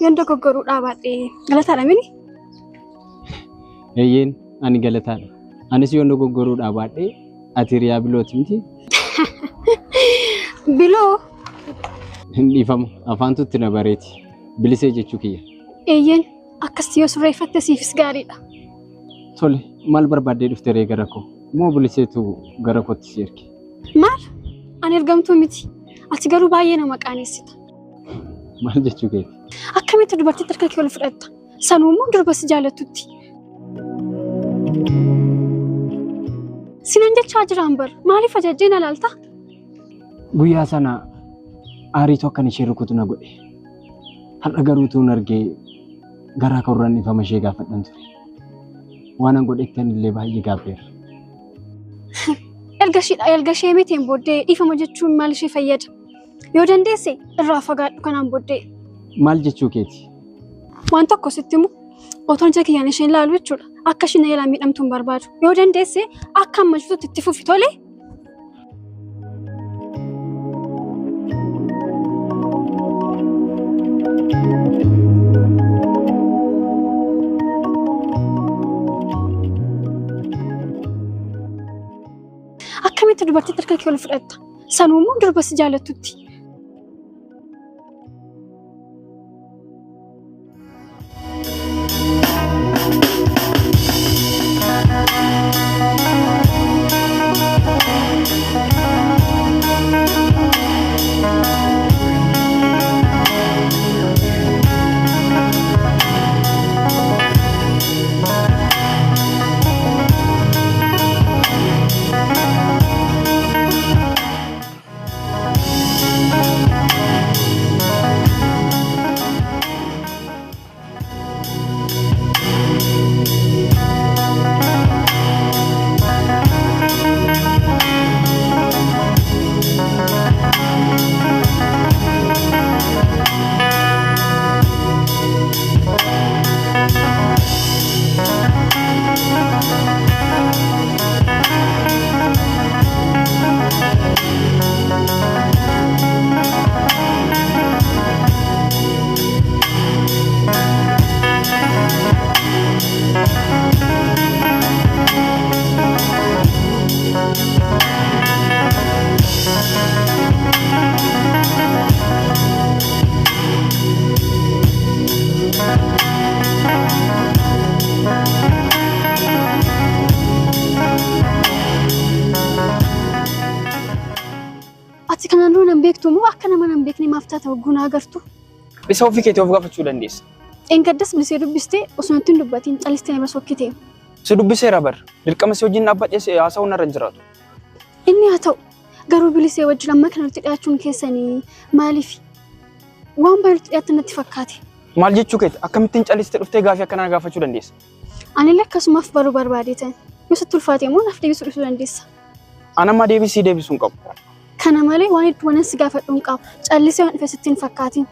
Yoon dogoggoruu dhaabaadhe galataadha mini? Eeyyeen ani galataadha. Anis yoon dogoggoruu dhaabaadhe ati hiriyaa bilooti miti? Biloo. Hin dhiifama afaantu itti na bareeti. Bilisee jechuu kiyya. Eeyyeen akkasitti yoo sirreeffatte siifis gaariidha. Tole maal barbaaddee dhufte ree gara koo? Moo biliseetu gara kootti si erge? Maal? Ani ergamtuu miti. Ati garuu baay'ee nama qaanessita. Maal jechuu keeti? Akkamitti dubartiitti harka kee ol fudhatta? Sanuu immoo durba si jaalattutti. Sinan jechaa jiraan bar. Maaliif ajajjee na laalta? Guyyaa sana aariitu akkan ishee rukutu na godhe. Har'a garuu utuun argee garaa koorraan dhiifama ishee gaafadhan ture. Waanan godhetti anillee baay'ee gaabbeera. Erga ishee erga ishee miteen booddee dhiifama jechuun maal ishee fayyada? Yoo dandeesse irraa fagaadhu kanaan booddee. Maal jechuu keeti? Waan tokko sitti himu otoon ija kiyyaan isheen ilaalu jechuudha. Akka isheen na jalaa miidhamtu hin barbaadu. Yoo dandeesse akka amma jirtutti itti fufi tole. Akkamitti dubartiitti harka kee ol fudhatta? Sanuu immoo durba si jaalattutti. Ati kanaan dura nan beektu moo akka nama nan beekne maaf taata hogguu na agartu? Isa ofii keetii of gaafachuu dandeessa. Dheengaddas bilisee dubbistee osoo natti hin dubbatiin calistee nama sokkite. Si dubbiseera bar. Dirqama si wajjin dhaabbadhee si haasa'uun narra hin jiraatu. Inni haa ta'u garuu bilisee wajjin amma kana walitti dhiyaachuun keessanii maaliif? Waan baay'ee walitti dhiyaatan natti fakkaate. Maal jechuu keeti? Akkamittiin calistee dhuftee gaafii akkanaa na gaafachuu dandeessa? Anillee akkasumaaf baruu barbaadeetan. Yoo sitti ulfaate immoo naaf deebisuu dhiisuu dandeessa. An amma deebii sii deebisuu hin qabu. Kana malee waan hedduu waanan si gaafadhu hin qabu. Callisee waan dhufe sitti hin fakkaatin.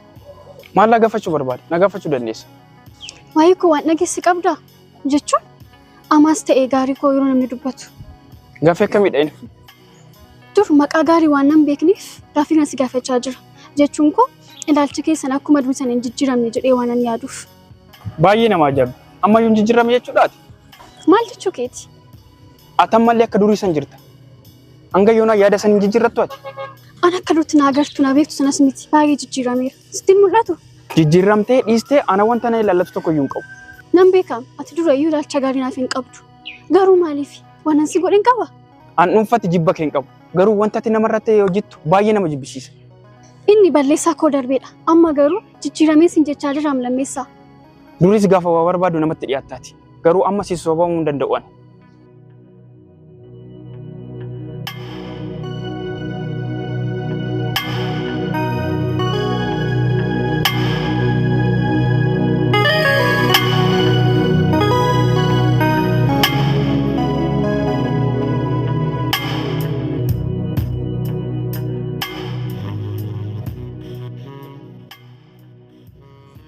Maal na gaafachuu barbaade? Na gaafachuu dandeessa. Waa'ee koo waan dhageesse qabdaa? Jechuun amaas ta'e gaarii koo yeroo namni dubbatu. Gaaffii akkamiidha inni? Dur maqaa gaarii waan nan beekneef gaaffii kana si gaafachaa jira. Jechuun koo ilaalchi keessan akkuma durii sana hin jijjiiramne jedhee waanan yaaduuf. Baay'ee nama ajaa'iba. Ammayyuu hin jijjiiramne jechuudhaati? Maal jechuu keeti? Ati ammallee akka durii san jirta. Hanga yoonaa yaada san hin jijjiirrattu ati? An akka durti na agartu na beektu sanas miti. Baay'ee jijjiirameera. Sitti hin mul'atu? Jijjiiramtee dhiistee ana wanta na ilaallatu tokko iyyuu hin qabu. Nan beeka ati dura iyyuu ilaalcha gaarii naaf hin qabdu. Garuu maaliif? Waanan si godhen qaba? An dhuunfatti jibba kee hin qabu. Garuu wanta ati namarratti hojjettu baay'ee nama jibbisiisa. Inni balleessaa koo darbeedha. Amma garuu jijjiiramee sin jechaa jiraam lammeessaa. Duris gaafa waa barbaadu namatti dhiyaattaati. Garuu amma si sobamuu hin danda'u ani.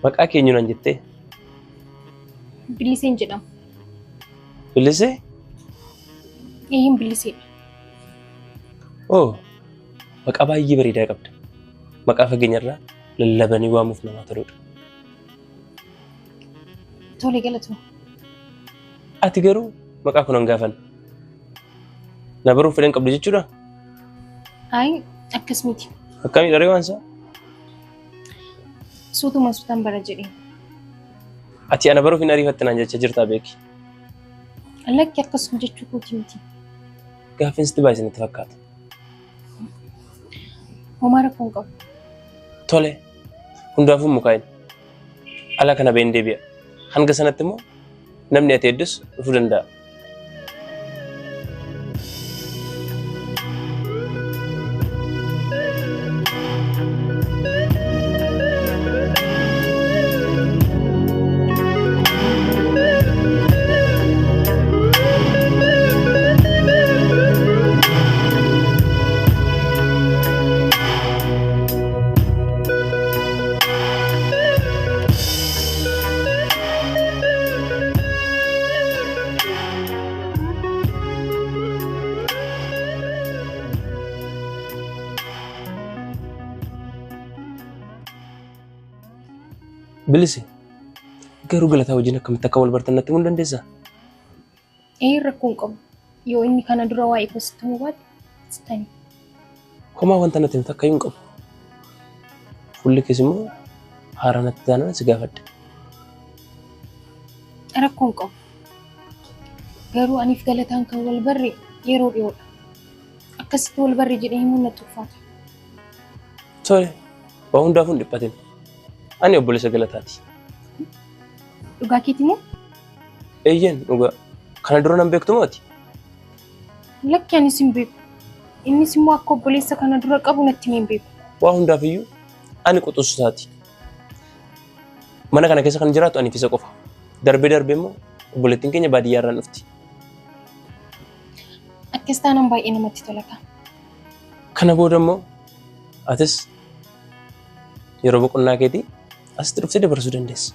Maqaa keenyu naan jettee? Biliseen jedhama. Bilisee? Eeyyin Biliseedha. Oo, maqaa baay'ee bareedaa qabda. Maqaa fageenyarraa lallabanii waamuuf namaa toludha. Tole galatoo. Ati garuu maqaa kun hangaafan. Na baruuf fedhan qabdu jechuudha? Ayi akkas miti. Akkamii dharee waan isaa? Suutuma suutaan bara jedhee. Ati ana baruuf hin ariifatte naan jechaa jirtaa beeki. Lakki akkasuma jechuu kooti miti. Gaaffiin sitti baay'isanitti natti fakkaata. Homaa rakkoo hin qabu. Tole, hundaafuu mukaa'in. Ala kana ba'een deebi'a. Hanga sanatti immoo namni ati heddus dhufuu danda'a. Bilise, garuu Galataa wajjin akkamitti akka wal bartan natti himuu ni dandeessaa? Ee rakkoo hin qabu. Yoo inni kana dura waa'ee koo sitti himuu baate sitti hima. Homaa wanta natti himtu akkayyuu hin qabu. Fuulli kees immoo haaraa natti taanaan si gaafadhe. Rakkoo hin qabu. Garuu aniif Galataan kan wal barre yeroo dhiyoodha. Akkasitti wal barre jedhee himuun natti ulfaata. Tole, waa hundaafuu hin dhiphatin. Ani obboleessa Galataati. Dhugaa keeti moo? Eeyyeen dhugaa. Kana dura nan beektu moo ati? Lakki anis hin beeku. Innis immoo akka obboleessa kana dura qabu natti himee hin beeku. Waa hundaafiyyuu ani quxususaati. Mana kana keessa kan jiraatu aniif isa qofa. Darbee darbee immoo obboleettiin keenya baadiyyaa irraan dhufti. Akkas taanaan baay'ee namatti tola kaa. Kana booda immoo atis yeroo boqonnaa keetii asitti dhuftee dabarsuu dandeessa.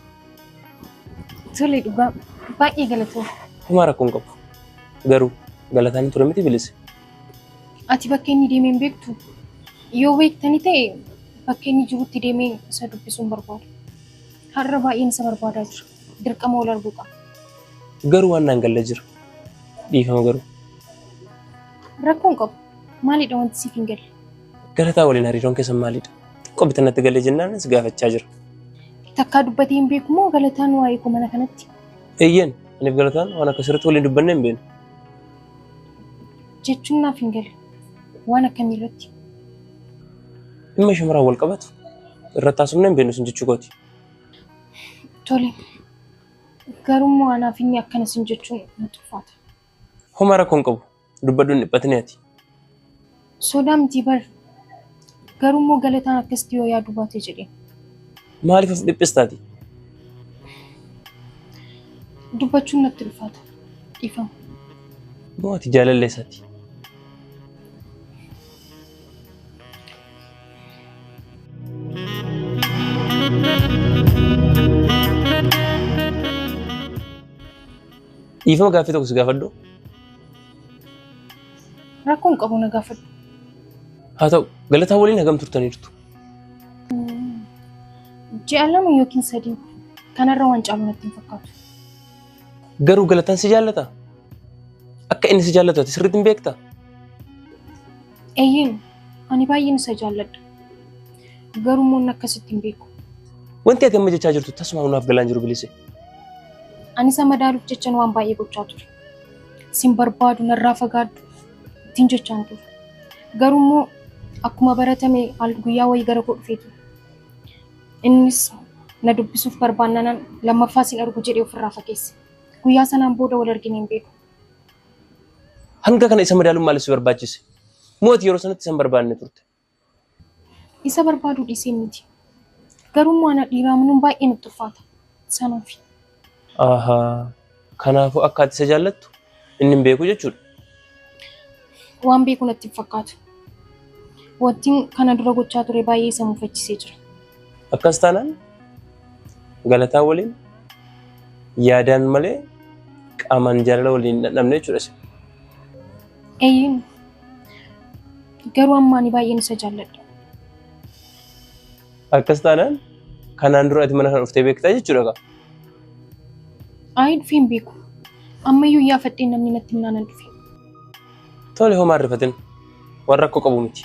Tole dhugaa baay'ee galatooma. Homaa rakkoo hin qabu. Garuu Galataan ture miti Bilise? Ati bakka inni deemee hin beektu? Yoo beektani ta'e bakka inni jirutti deemee isa dubbisuun barbaada. Har'a baay'een isa barbaadaa jira. Dirqama wal arguu qaba. Garuu waan naan galle jira. Dhiifama garuu. Rakkoo hin qabu. Maalidha wanti siif hin galle? Galataa waliin hariiroon keessan maalidha? Xiqqoo bitan natti galee jennaan si gaafachaa jira. Takkaa dubbatee hin beeku moo Galataan waa'ee koo mana kanatti? Eeyyeen, aniif Galataan waan akkasirratti waliin dubbannee hin beeknu. Jechuun naaf hin galle. Waan akkamii irratti? Dhimma shamaraan wal qabatu irratti haasofnee hin beeknu sun jechuu kooti. Tole. Garuu anaaf inni akkana sin jechuun natti ulfaata. Homaa rakkoo hin qabu. Dubbadhu hin dhiphatini ati. Sodaa miti bar. Garuu immoo Galataan akkasitti yoo yaaduu baate jedheen. Maaliif of dhiphistaati? Dubbachuun natti ulfaata. Dhiifama. Moo ati jaalallee isaati? Dhiifama gaaffii tokko si gaafadhu. Rakkoo hin qabu na gaafadhu. Haa ta'u, Galataa waliin hagam turtaniirtu? Ji'a 2 yookiin 3 kanarra waan caalu natti hin fakkaatu. Garuu Galataan si jaallata? Akka inni si jaallatu ati sirriitti hin beektaa? Eeyyeen, ani baay'een isa jaalladha. Garuu immoo inni akkasitti hin beeku. Wanti ati amma jechaa jirtu tasuma naaf galaan jiru Bilise. Ani isa madaaluuf jechan waan baay'ee gochaa ture. Sin barbaadu narraa fagaadhu ittiin jechaan ture. Garuu immoo akkuma baratame guyyaa wayii gara koo dhufee ture. Innis na dubbisuuf barbaannaan lammaffaa sin argu jedhee ofirraa fageesse. Guyyaa sanaan booda wal argine hin beeku. Hanga kana isa madaaluun maaliif si barbaachise? Moo ati yeroo sanatti isa hin barbaanne turte? Isa barbaaduu dhiisee miti. Garuu immoo ana dhiiraa amanuun baay'ee natti ulfaata. Sanaaf. Ahaa. Kanaafuu akka ati isa jaallattu inni hin beeku jechuudha. Waan beeku natti hin fakkaatu. Wanti kana dura gochaa ture baay'ee isa mufachiisee jira. Akkas taanaan Galataa waliin yaadaan malee qaamaan jaalala waliin hin dhandhamne jechuudha isin. Eeyyeen. Garuu amma ani baay'een isa jaalladha. Akkas taanaan kanaan dura ati mana kana dhuftee beektaa jechuudha kaa. Ayi dhufee hin beeku. Ammayyuu iyyaafadhee namni natti himnaan nan dhufe. Tole homaa hin rifatin. Waan rakkoo qabu miti.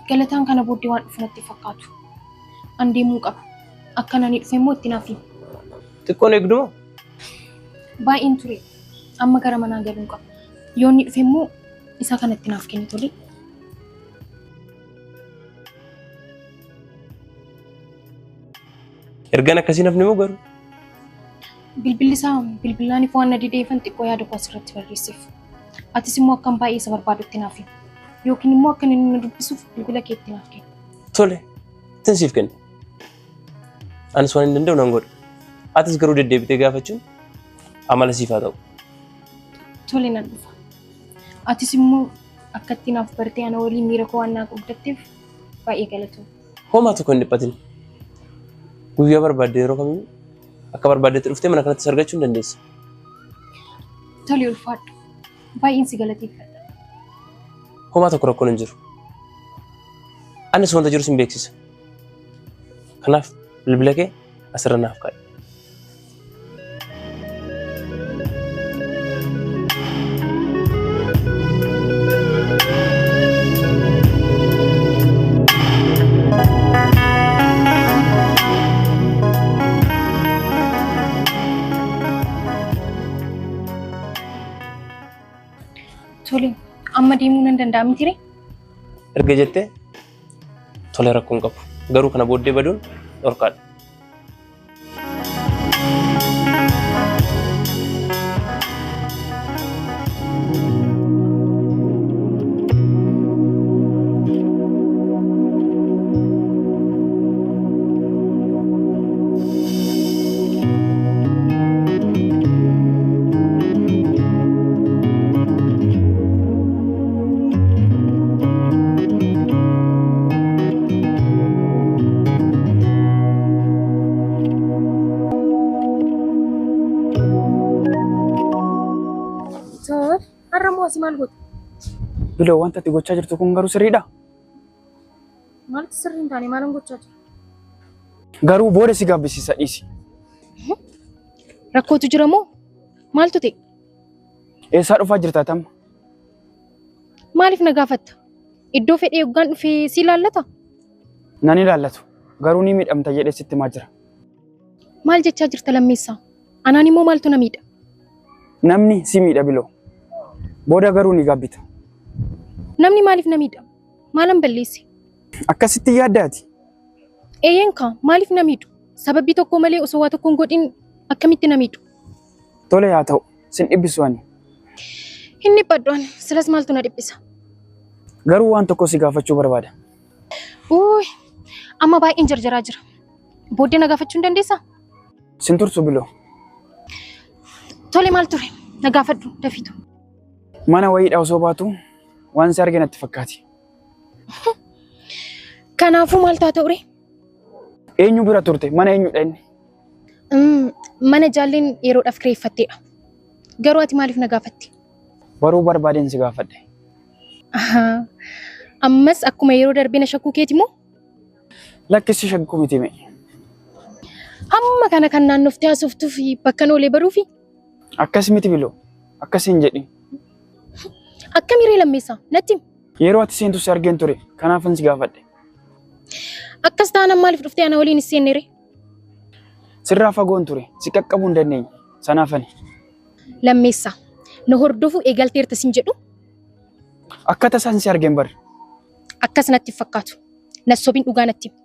Galataan kana booddee waan dhufu natti hin fakkaatu. An deemuu qaba. Akkan ani dhufe immoo itti naaf himi. Xiqqoon eegduma? Baay'een ture. Amma gara manaa galuun qaba. Yoo inni dhufe immoo isa kana itti naaf kenni tole. Ergaan akkasii nafni moo garuu? Bilbilli isaa bilbilaaniif waan na dideefan xiqqoo yaada koo asirratti barreesseef. Atis immoo akkan baay'ee isa barbaadutti naaf himi. Yookiin immoo akkan inni na dubbisuuf bilbila kee itti naaf kenni. Tole, ittiin siif kenna. Anis waan hin danda'u nan godha. Atis garuu deddeebitee gaafachuun amala siif haa ta'u. Tole nan dhufa. Atis immoo akka itti naaf bartee ana waliin miira koo waan naa qooddatteef baay'ee galatoomi. Homaa tokko hin dhiphatin. Guyyaa barbaadde yeroo kamiyyuu akka barbaaddetti dhuftee mana kanatti argachuu hin dandeessa. Tole ulfaadhu. Baay'een si galateeffadha. Homaa tokko rakkoon hin jiru. Anis wanta jiru sin beeksisa. Kanaaf bilbila kee asirra naaf kaa'i. Tole, amma deemuu nan danda'a miti ree? Erga jettee tole rakkoon qabu. Garuu kana booddee baduun dhorkaadha. Tole, har'a immoo asii maal goota? Biloo wanta ati gochaa jirtu kun garuu sirriidha. Maaltu sirrii hin taane maalan gochaa jira? Garuu booda si gaabbisiisa dhiisi. Rakkootu jira moo? Maaltu ta'e? Eessaa dhufaa jirta tamma? Maaliif na gaafatta? Iddoo fedhee hoggaan dhufee si ilaallata? Nan ilaallatu. Garuu ni miidhamta jedhee sitti himaa jira. Maal jechaa jirta lammeessaa? Anaan immoo maaltu na miidha? Namni si miidha biloo. Booda garuu ni gaabbita. Namni maaliif na miidha? Maalan balleesse? Akkasitti yaaddaati. Eeyyeen kaa maaliif na miidhu? Sababii tokko malee osoo waa tokko hin godhin akkamitti na miidhu? Tole haa ta'u. Sin dhibbisu ani. Hin dhiphadhu ani. Silas maaltu na dhiphisa? Garuu waan tokko si gaafachuu barbaada. Uuy, amma baay'een jarjaraa jira. Booddee na gaafachuu hin dandeessaa? Sin tursu biloo. Tole maal ture? Na gaafadhu dafiitu. Mana wayiidha osoo baatu waan si arge natti fakkaati. Kanaafuu maal taata ture? Eenyu bira turte? Mana eenyudha inni? Mana jaalleen yeroodhaaf kireeffatteedha. Garuu ati maaliif na gaafatte? Baruu barbaadeen si gaafadhe. Ahaa. Ammas akkuma yeroo darbee na shakkuu keeti moo? Lakkisi shakkuu miti mee. Hamma kana kan naannoftee haasoftuu fi bakka oolee baruufi? Akkas miti biloo. Akkas hin jedhin. Akkam hiree lammeessaa? Natti himi. Yeroo ati seentu si argeen ture. Kanaafan si gaafadhe. Akkas taanaan maaliif dhuftee ana waliin hin seenne ree? Sirraa fagoon ture. Si qaqqabuu hin dandeenye. Sanaafani. Lammeessaa. Na hordofuu eegalteerta sin jedhu Akka tasaan si argeen bar. akkas natti hin fakkaatu. Na sobin dhugaa natti himi.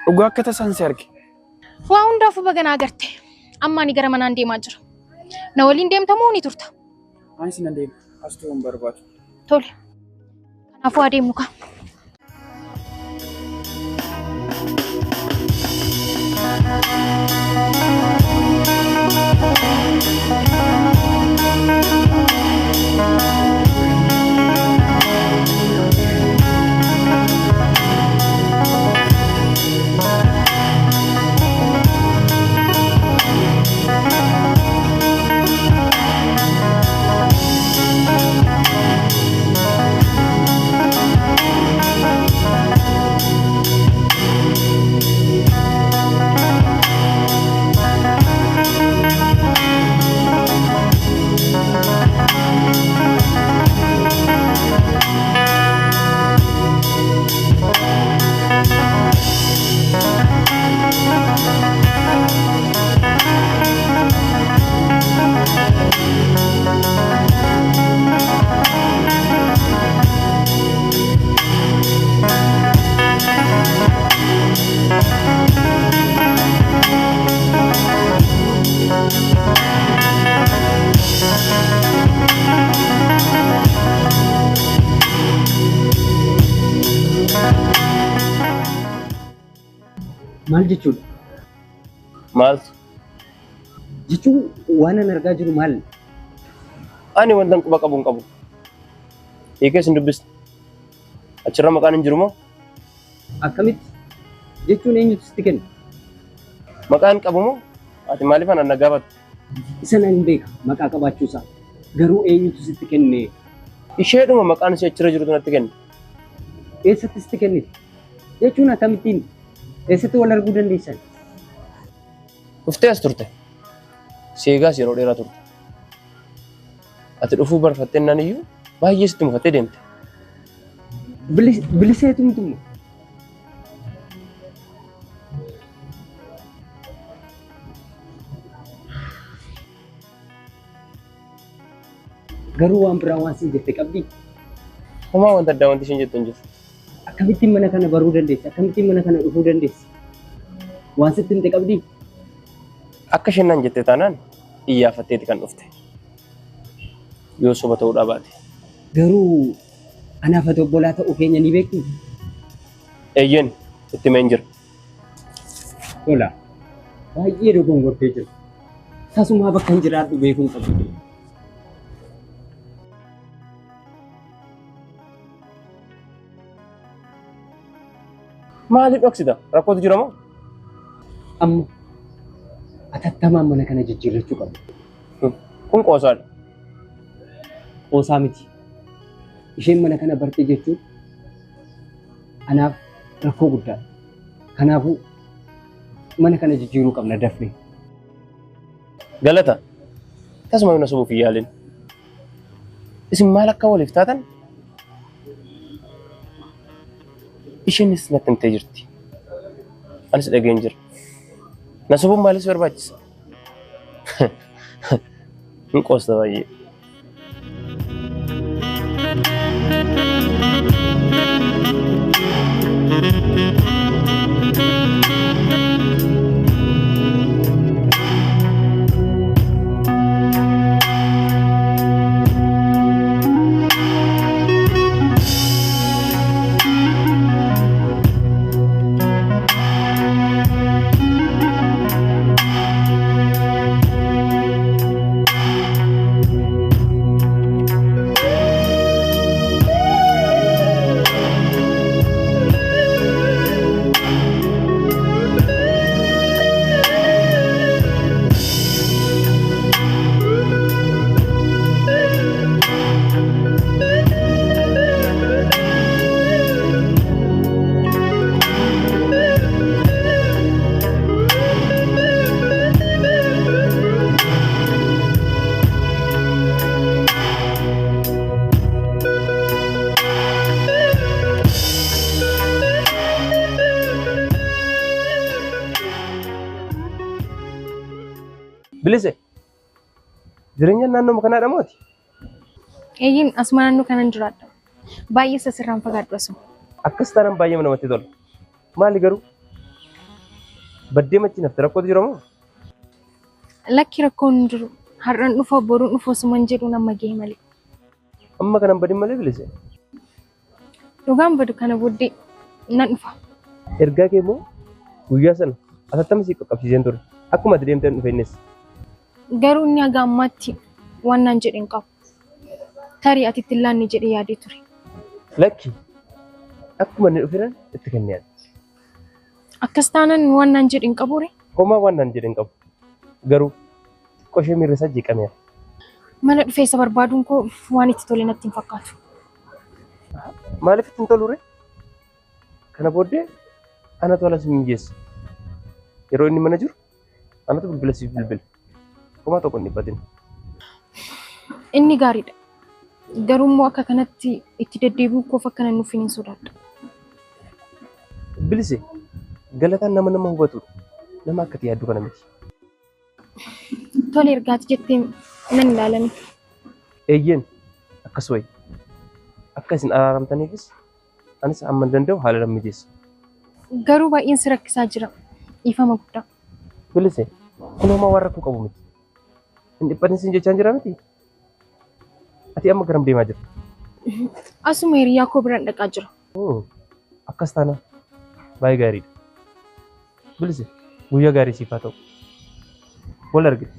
Dhugaa akka tasaan si arge. Waa hundaafuu baga na agarte. Amma ani gara manaan deemaa jira. Na waliin deemta moo ni turta? Anis nan deema. As turuu hin barbaadu. Tole. Kanaafuu adeemnu kaa. Maal jechuudha? Maaltu? Jechuun waan an argaa jiru maal? Ani wanta quba qabu hin qabu. Hiikees hin dubbisne. Achirra maqaan hin jiru moo? Akkamitti? Jechuun eenyutu sitti kenna? Maqaan qabu moo? Ati maaliif anaan na gaafatta? Isa nan beeka maqaa qabaachuu isaa. Garuu eenyutu sitti kenne? Isheedhuma maqaan ishee achirra jirutu natti kenne. Eessatti sitti kennite? Jechuun akkamittiin? Eessatti wal arguu dandeessan? Dhuftee as turte. Seegaas yeroo dheeraa turte. Ati dhufuu barfattee naan iyyuu baay'ee sitti mufattee deemte. Biliseetumtu garuu waan biraa waan siin jette qabdii? Homaa wanta addaa wanti isheen jettu hin jiru. Akkamittiin mana kana baruu dandeesse? Akkamittiin mana kana dhufuu dandeesse? Waan sitti himte qabdii? Akka isheen naan jette taanaan iyyaafatteeti kan dhufte. Yoo soba ta'uudhaa baate. Garuu anaaf ati obbolaa ta'uu keenya ni beektu? Eeyyeen itti himeen jira. Tola. Baay'ee dogongortee jirta. Tasumaa bakka hin jiraadhu beekuu hin qabdu. Maaliif dhoksita? Rakkootu jira moo? Amma atattamaan mana kana jijjiirrachuu qabna. Kun qoosaadha. Qoosaa miti. Isheen mana kana barte jechuun anaaf rakkoo guddaadha. Kanaafuu mana kana jijjiiruu qabna dafnee. Galata. Tasuma na sobuuf hin yaalin. Isin maal akka waliif taatan isheenis natti himtee jirti. Anis dhageen jira. Na sobuun maalis barbaachisa? Hin qoosta baay'ee. Bilise, jireenya naannoo kanaadha mooti? Eeyyeen asuma naannoo kanan jiraadha. Baay'ee sasirraan fagaadhu asuma. Akkas taanaan baay'ee namatti tola. Maali garuu? Baddee machi nafti rakkootu jira moo? Lakki rakkoon hin jiru. Har'an dhufa boruun dhufa osuma hin jedhu nama gahe malee. Amma kanan badin malee bilise. Dhugaan badu kana booddee nan dhufa. Ergaa kee immoo guyyaa sana atattama si qaqqabsiiseen ture. Akkuma ati deemteen dhufe innis. Garuu inni haga ammaatti waan naan jedhe hin qabu. Tarii ati itti hin laanne jedhee yaadee ture. Lakki akkuma inni dhufeeraan itti kennee ati. Akkas taanaan waan naan jedhe hin qabu ree? Homaa waan naan jedhe hin qabu. Garuu xiqqoo ishee miirri isaa jeeqameera. Mana dhufee isa barbaaduun koo waan itti tole natti hin fakkaatu. Maaliif itti hin tolu ree? Kana booddee anatu ala si mijeessa. Yeroo inni mana jiru anatu bilbila siif bilbila. Homaa tokko hin dhiphatin. Inni gaariidha. Garuu immoo akka kanatti itti deddeebi'uu koof akka nan nuffin hin sodaadha. Bilise galataan nama nama hubatudha. Nama akka ati yaaddu kana miti. Tole ergaati jettee nan ilaalame. Eeyyeen akkas wayi. Akka isin araaramtaniifis anis amma hin danda'u haala nan mijeessa. Garuu baay'een si rakkisaa jira. Dhiifama guddaa. Bilise kun homaa waan rakkoo qabu miti. Hin dhiphatin siin jechaan jira miti. Ati amma garam deemaa jirta? Asuma hiriyaa koo biraan dhaqaa jira. Oo, akkas taana baay'ee gaariidha. Bilise guyyaa gaarii siif haa ta'u. Wal argina.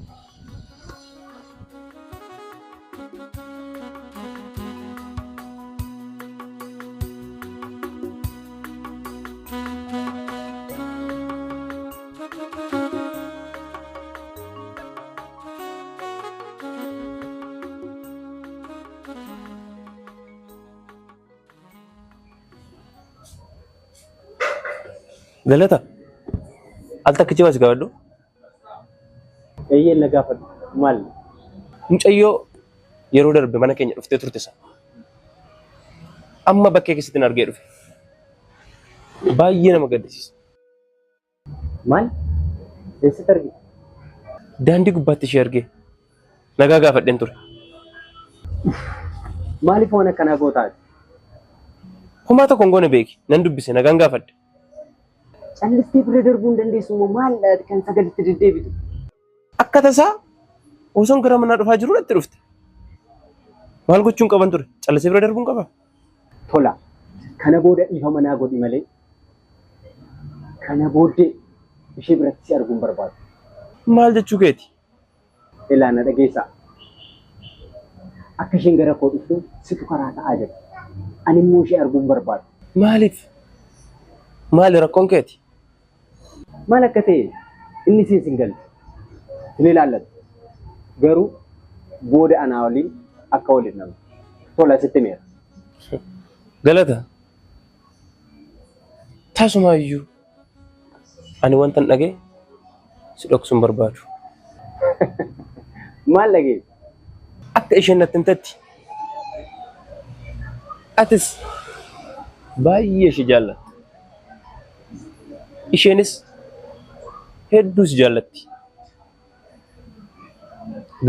Galata al takkichi waa si gaafadhu. Eeyyeen na gaafadhu. Maal? Mucayyoo yeroo darbe mana keenya dhuftee turte sana. Amma bakkee keessatti na argee dhufe. Baay'ee nama gaddisiisa. Maal? Eessatti argite? Daandii gubbaatti ishee argee nagaa gaafadheen ture. Maaliif waan akkanaa gootaati? Homaa tokko hin goone beeki. Nan dubbise nagaan gaafadhe. Callistee bira darbuu hin dandeessu moo maal kan sagalitti deddeebitu? Akka tasaa osoon gara manaa dhufaa jiru natti dhufte. Maal gochuun qaban ture? Callisee bira darbuun qaba? Tola. Kana booda dhiifama naa godhi malee kana booddee ishee biratti si arguun barbaadu. Maal jechuu keeti? Ilaa na dhageessaa. Akka isheen gara koo dhuftu situ karaa ta'aa jira. Ani immoo ishee arguun barbaadu. Maaliif? Maali rakkoon keeti? Maal akka ta'e inni siin sin galchu. Sin ilaallatu. Garuu booda anaa waliin akka waliin nama. Tola sitti meera. Galata. Tasumaayyuu ani wantan dhagee si dhoksuun barbaadu. Maal dhagee? Akka isheen natti himtetti atis baay'ee ishee jaallatta. Isheenis hedduu si jaallatti.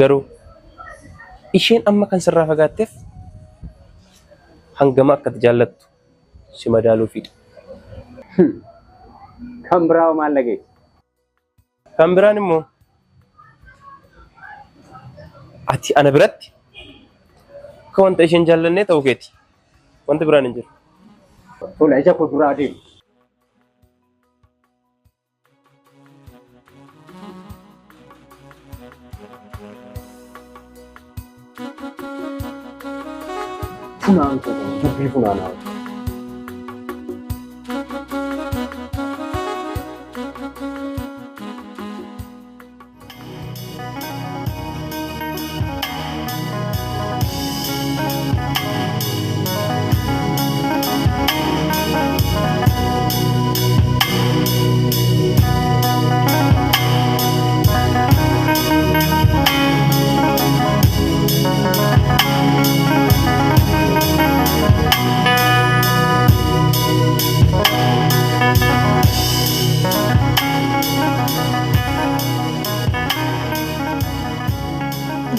Garuu isheen amma kan sirraa fagaatteef hangama akka ati jaallattu si madaaluufidha. Kan biraa maal dhagee? Kan biraan immoo ati ana biratti akka wanta isheen jaallannee ta'uu keeti. Wanti biraan hin jiru. Tola ija koo duraa adeemu. Funaan koo dubbii funaanaa.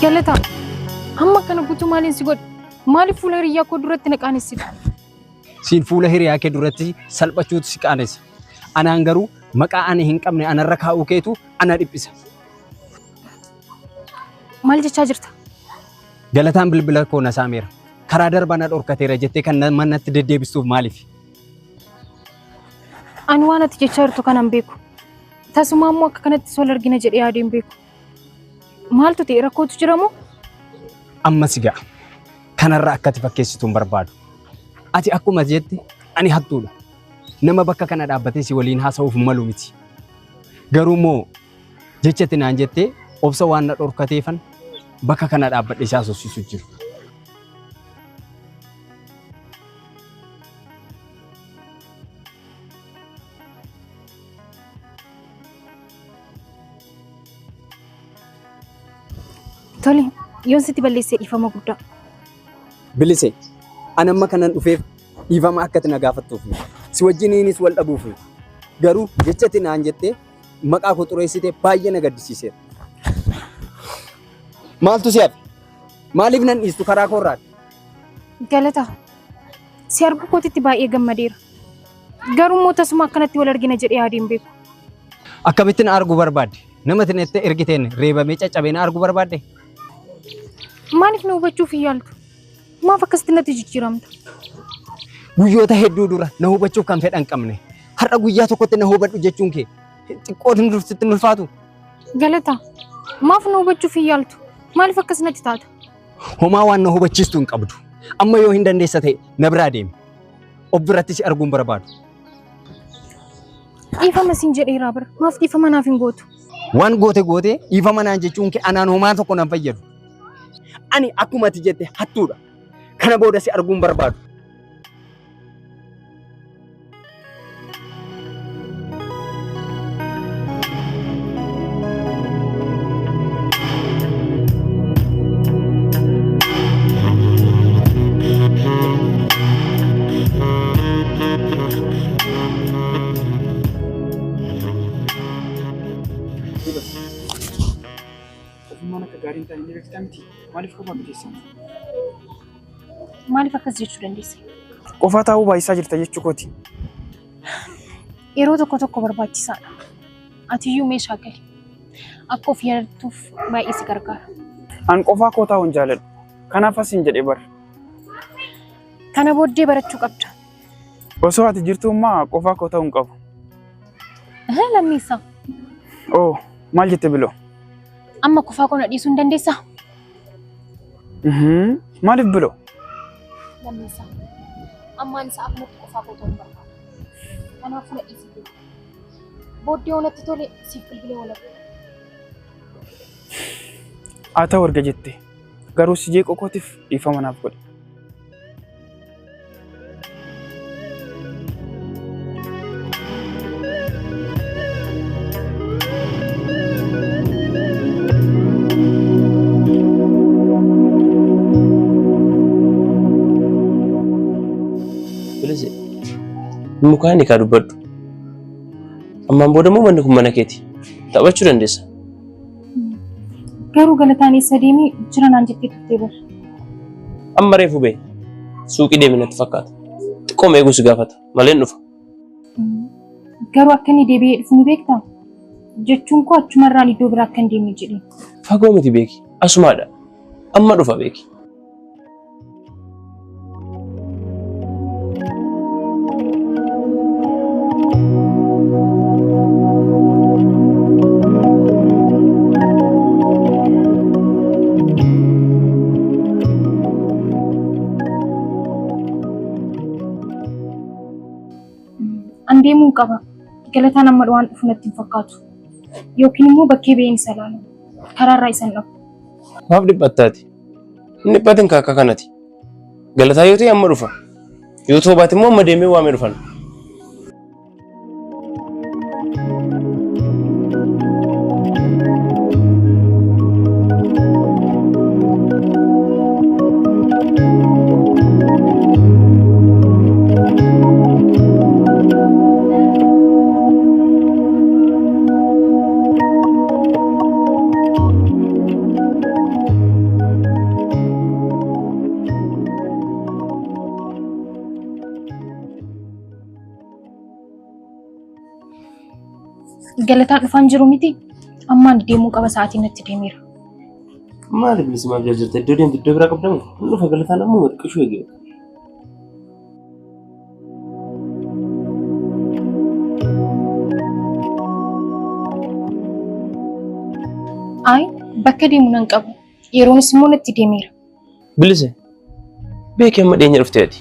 Galata, amma kana guutuu maaliin si godhe? Maaliif fuula hiriyyaa koo duratti na qaanessita? Siin fuula hiriyaa kee duratti salphachuutu si qaanessa. Anaan garuu maqaa ani hin qabne anarra kaa'uu keetu ana dhiphisa. Maal jechaa jirta? Galataan bilbila koo na saameera. Karaa darbaa na dhorkateera jettee kan manatti deddeebistuuf maaliif? Ani waan ati jechaa jirtu kana hin beeku. Tasuma immoo akka kanatti sol argina jedhee yaadee hin beeku. Maaltu ta'e rakkootu jira moo? Amma si ga'a. Kanarra akka ati fakkeessitu hin barbaadu. Ati akkuma jette ani hattuudha. Nama bakka kana dhaabbatee si waliin haasa'uuf malu miti. Garuu immoo jecha ati naan jettee obsa waan na dhorkateefan bakka kana dhaabbadhee si haasofsiisu jiru. Tole, yoon sitti balleessee dhiifama guddaa. Bilise, ani amma kanan dhufeef dhiifama akka ati na gaafattuuf si wajjiniinis wal dhabuuf garuu jecha ati naan jettee maqaa koo xureessite baay'ee na gaddisiiseera. Maaltu si hafe? Maaliif nan dhiistu karaa koorraa? Galata, si arguu kootitti baay'ee gammadeera. Garuu immoo tasuma akkanatti wal argina jedhee yaadee hin beeku. Akkamitti na arguu barbaadde? Nama ati natti ergiteen reebamee caccabee na arguu barbaadde? Maaliif na hubachuuf hin yaaltu? Maaf akkasitti natti jijjiiramta? Guyyoota hedduu dura na hubachuuf kan fedhan qabne. Har'a guyyaa tokkotti na hubadhu jechuun kee Xiqqootiin dursitti hin ulfaatu. Galataa, maaf na hubachuuf hin yaaltu? Maaliif akkas natti taata? Homaa waan na hubachiistu hin qabdu. Amma yoo hin dandeessa ta'e na biraa deemi. Of biratti si arguun barbaadu. Dhiifama siin jedheeraa bara. Maaf dhiifama naaf hin gootu? Waan goote goote dhiifama naan jechuun kee anaan homaa tokko nan fayyadu. Ani akkuma ati jette hattuudha. Kana booda si arguun barbaadu. Ogummaan akka gaarii hin taane ni beektaa miti. Maaliif kophaa miteessan? Maaliif akkas jechuu dandeesse? Qofaa taa'uu baay'isaa jirta jechuu kooti. Yeroo tokko tokko barbaachisaadha. Atiyyuu meeshaa gali. Akka of yaadattuuf baay'ee si gargaara. An qofaa koo taa'uu hin jaaladhu. Kanaaf asin jedhee bara. Kana booddee barachuu qabda. Osoo ati jirtu immoo qofaa koo ta'uu hin qabu. Lammiisaa, Oo maal jette biloo? amma qofaa koo na dhiisuu hin dandeessaa? Maaliif biloo? Lammiisaa, amma ani sa'a kanatti qofaa koo ta'uu barbaada. Kanaafuu na dhiisii deemi. Booddee yoo natti tole siif bilbilee wal argina. Haa ta'u erga jette. Garuu si jeequu kootiif dhiifama naaf godhi. Bilise, mukaan kaa dubbadhu. Ammaan booda immoo manni kun mana keeti. Taphachuu dandeessa. Garuu Galataan eessa deemee jira naan jettee turtee bara. Amma reefu bee suuqii deeme natti fakkaata. Xiqqooma eeguu si gaafata. Malee hin dhufa. Garuu akka inni deebi'ee dhufu ni beektaa? Jechuun koo achumarraan iddoo biraa akka hin deemne jedhee. Fagoo miti beeki. Asumaadha. Amma dhufa beeki. An deemuu qaba. Galataan amma waan dhufu natti hin fakkaatu. Yookiin immoo bakkee ba'een isa ilaala. Karaarraa isa hin dhabu. Maaf dhiphattaati? Hin dhiphatin akka kanati. Galataa yoo ta'e amma dhufa. Yoo ta'uu baate immoo amma deemee waamee dhufan. Galataan dhufaan jiru miti. Ammaan deemuu qaba sa'aatiin natti deemeera. Maali bilisi maaf jarjarta? Iddoo deemtu iddoo biraa qabdamu? Hin dhufa Galataan amma xiqqishuu eegee. Ayi bakka deemu nan qabu. Yeroonis immoo natti deemeera. Bilise beeki amma dhiyeenya dhuftee ati.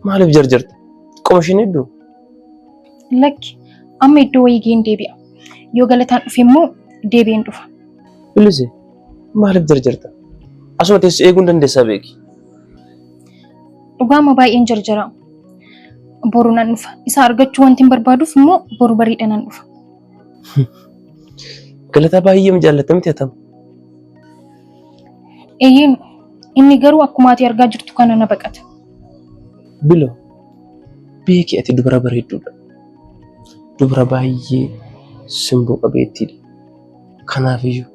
Maaliif jarjarta? Xiqqooma isheen hedduu. Lakki amma iddoo wayii ga'een deebi'a. Yoo Galataan dhufe immoo deebi'een dhufa. Bilise maaliif jarjarta? Asuma teessee eeguu hin dandeessaa beeki. Dhugaama baay'een jarjara. Boru nan dhufa. Isa argachuu wanti hin barbaaduuf immoo boru bariidha nan dhufa. Galataa baay'ee jaallatta miti atam. Eeyyeen inni garuu akkuma ati argaa jirtu kana na baqata. Bilo beeki ati dubara bareedduudha. Dubara baay'ee simboo qabeettiidha. Kanaafiyyuu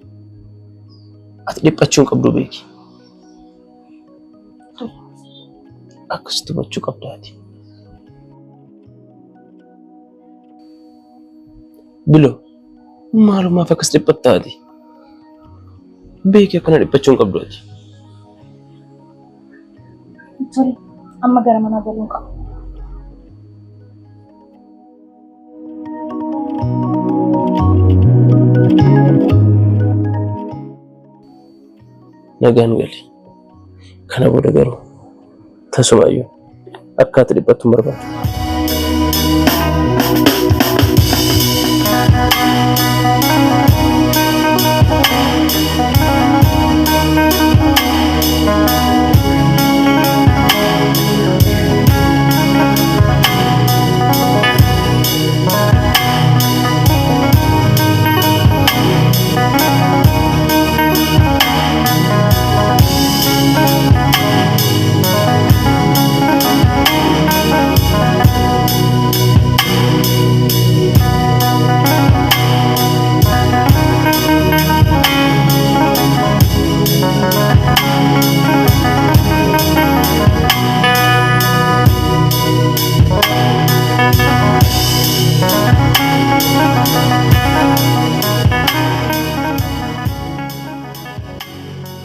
ati dhiphachuu hin qabdu beeki. Akkasitti hubachuu qabda ati. Bilo maalumaaf akkas dhiphatta ati? Beeki akkana dhiphachuu hin qabdu ati. Tole amma gara manaa galuun qaba. Nagaan gali. Kana booda garuu tasumaayyuu akka ati dhiphattu hin barbaadu.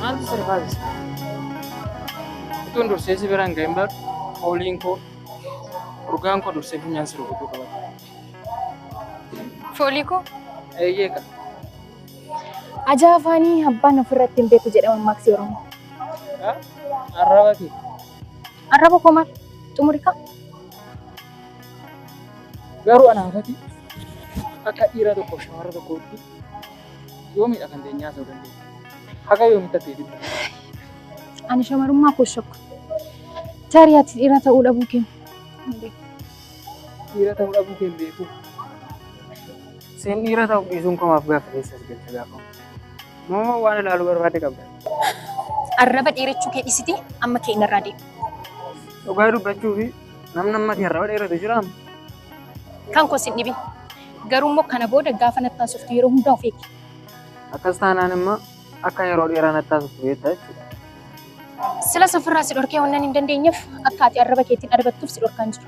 Maaltu si rifaasisa? Utuun dursee si biraan ga'in bar fooliin koo urgaan koo dursee funyaan si rukutuu qabata. Foolii koo? Eeyyee ka. Ajaa afaanii abbaan ofirratti hin beeku jedhama maaksii Oromoo. Arraba kee. Arraba koo maal? Xumuri kaa. Garuu anaafati akka dhiira tokkoof shamarra tokkootti yoomidha kan teenyee haasa'uu dandeenya. Haga yoomitti ati dibba? Ani shamarummaa koo shakku. Tarii ati dhiira ta'uu dhabuu kee hin beeku. Dhiira ta'uu dhabuu kee hin beeku. Seen dhiira ta'uu dhiisuun koo maaf gaafa keessa si galcha gaafa. Moo waan ilaaluu barbaadde qabda? Arraba dheerachuu kee dhisiti amma kee narraa deemi. Dhugaa dubbachuu fi namni amma kee arraba dheeratu jiraam. Kan koo sin dhibin. Garuu immoo kana booda gaafa natti haasoftu yeroo hundaa of eegi. Akkas taanaan immoo akka yeroo dheeraa natti haasoftu beekta jechuudha. Silas ofirraa si dhorkee wannan hin dandeenyeef akka ati arraba keetiin adabattuuf si dhorkaan jiru.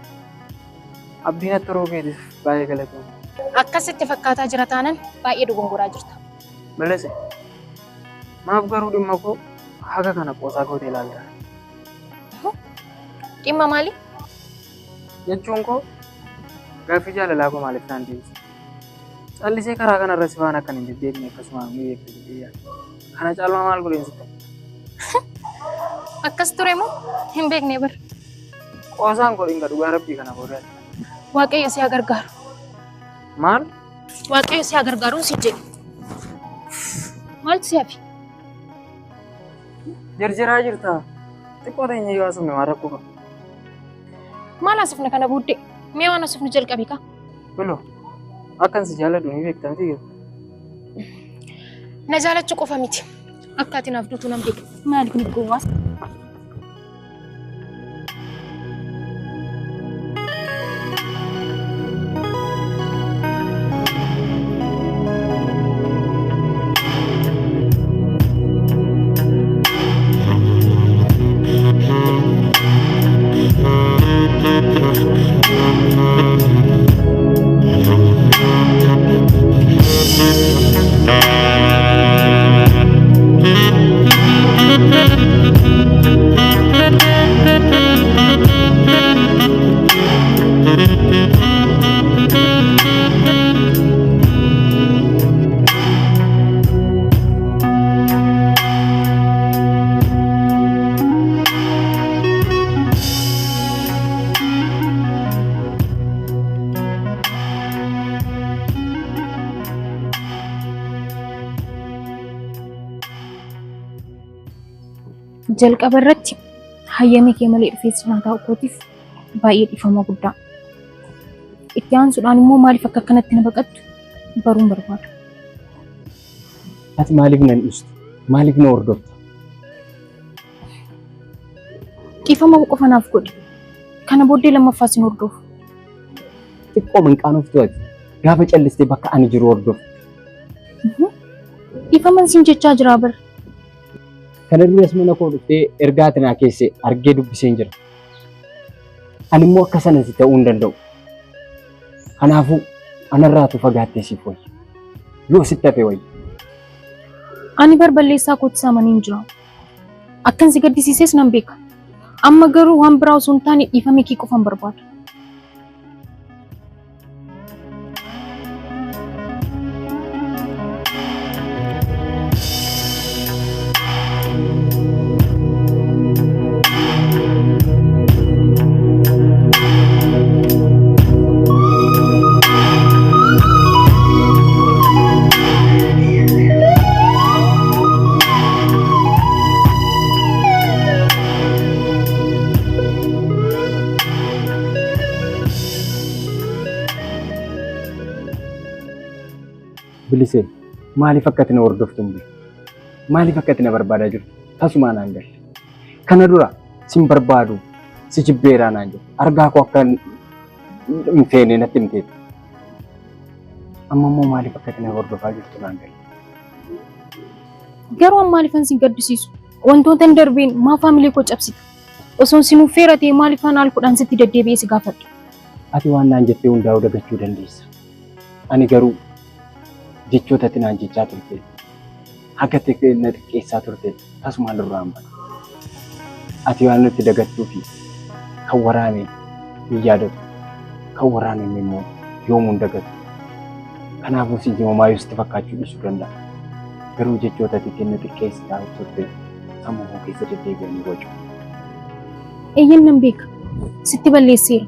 Abdii natti horuu keetiif baay'ee galatoomi. Akkasitti fakkaataa jira taanan baay'ee dogongoraa jirta. Balese, maaf garuu dhimma koo haga kana qoosaa gootee ilaalta? Dhimma maalii? Jechuun koo gaaffii jaalalaa koo maaliif naan deebiste? Callisee karaa kanarra si faana akkan hin deddeebine akkasumaan ni beekta jedhee yaada. Kana caalmaa maal godheen sitti hima? Akkas ture moo hin beekne bar. Qoosaan godhin ka dhugaa rabbii kana booda. Waaqayyo si haa gargaaru. Maal? Waaqayyo si haa gargaaruun si jedhe. Maaltu si hafe? Jarjaraa jirta. Xiqqoo teenya yoo haasofne waan rakkoo qaba. Maal haasofna kana booddee? Mee waan haasofnu jalqabi kaa. Bilo, akkan si jaalladhu ni beekta miti garuu. Na jaalachuu qofa miti. Akka ati naaf duutu nan beeka. Maal kun gowwaa? Jalqaba irratti hayyama kee malee dhufee cinaa taa'u kootiif baay'ee dhiifama guddaa. Itti aansuudhaan immoo maaliif akka akkanatti na baqattu baruun barbaada. Ati maaliif nan dhiistu? Maaliif na hordofta? Dhiifama qofa naaf godhi. Kana booddee lammaffaa sin hordofu. Xiqqoo manqaanoftu ati. Gaafa callistee bakka ani jiru hordoftu. Dhiifaman sin jechaa jira bar. Kana duras mana koo dhuftee ergaa ati naa keesse argee dubbiseen jira. Ani immoo akka sana si ta'uu hin danda'u. Kanaafuu anarraatu fagaattee siif wayya. Yoo sitti hafe wayya. Ani bar balleessaa kootti saamaniin jira. Akkan si gaddisiises nan beeka. Amma garuu waan biraa osoo hin taane dhiifama kee qofan barbaada. Bilisee maaliif akka ati na hordoftu hin beeku? Maaliif akka ati na barbaadaa jirtu? Tasumaa naan galle. Kana dura sin barbaadu si jibbeeraa naan jedhu. Argaa koo akka hin feene natti himteetti. Amma immoo maaliif akka ati na hordofaa jirtu naan galle. Garuu an maaliifan sin gaddisiisu? Wantoota hin darbeen maaf haamilee koo cabsita? Osoon si nuffeera ta'e maaliifan al kudhan sitti deddeebi'ee si gaafadha? Ati waan naan jettee hundaa'uu dagachuu dandeessa. Ani garuu jechoota ati naan jechaa turte haga ati na xiqqeessaa turte tasumaan irraa hin badu. Ati waan nutti dagattuu fi kan waraane hin yaadatu. Kan waraaname immoo yoomuu hin dagatu. Kanaafuu si homaayyuu sitti fakkaachuu dhiisuu danda'a. Garuu jechoota ati ittiin na xiqqeessitaa turte sammuu koo keessa deddeebi'anii wacu. Eeyyeen nan beeka. Sitti balleesseera.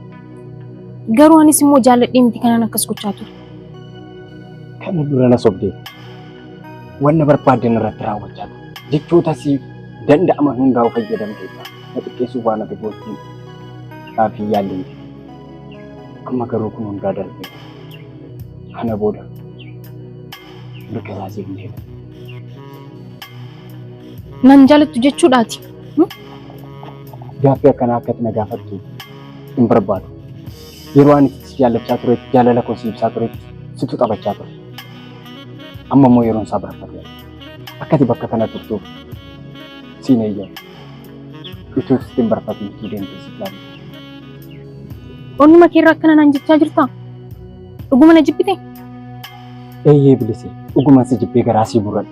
Garuu anis immoo jaalladhee miti kanaan akkas gochaa ture. Kana dura na sobdeetti. Wanna barbaadde irratti raawwachaa turte. Jechoota siif danda'aman hundaa'u fayyadamteetta. Na xiqqeessuuf waan ati gochuu dhaaf hin yaalle hin jiru. Amma garuu kun hundaa darbee kana booda mirga isaa siif hin kennu. Nan jaalattu jechuudhaati. Gaaffii akkanaa akka ati na gaafattu hin barbaadu. Yeroo ani si jaallachaa turetti, jaalala koo si ibsaa turetti situ taphachaa ture. Amma immoo yeroon isaa barfateera. Akka ati bakka kana turtuuf siin eeyyamu. Utuu sitti hin barfatin utuu deemtee siif laalla. Onnuma keerraa akkana naan jechaa jirtaa? Dhuguma na jibbite? Eeyyee Bilisee, dhuguma si jibbee garaa sii murradhe.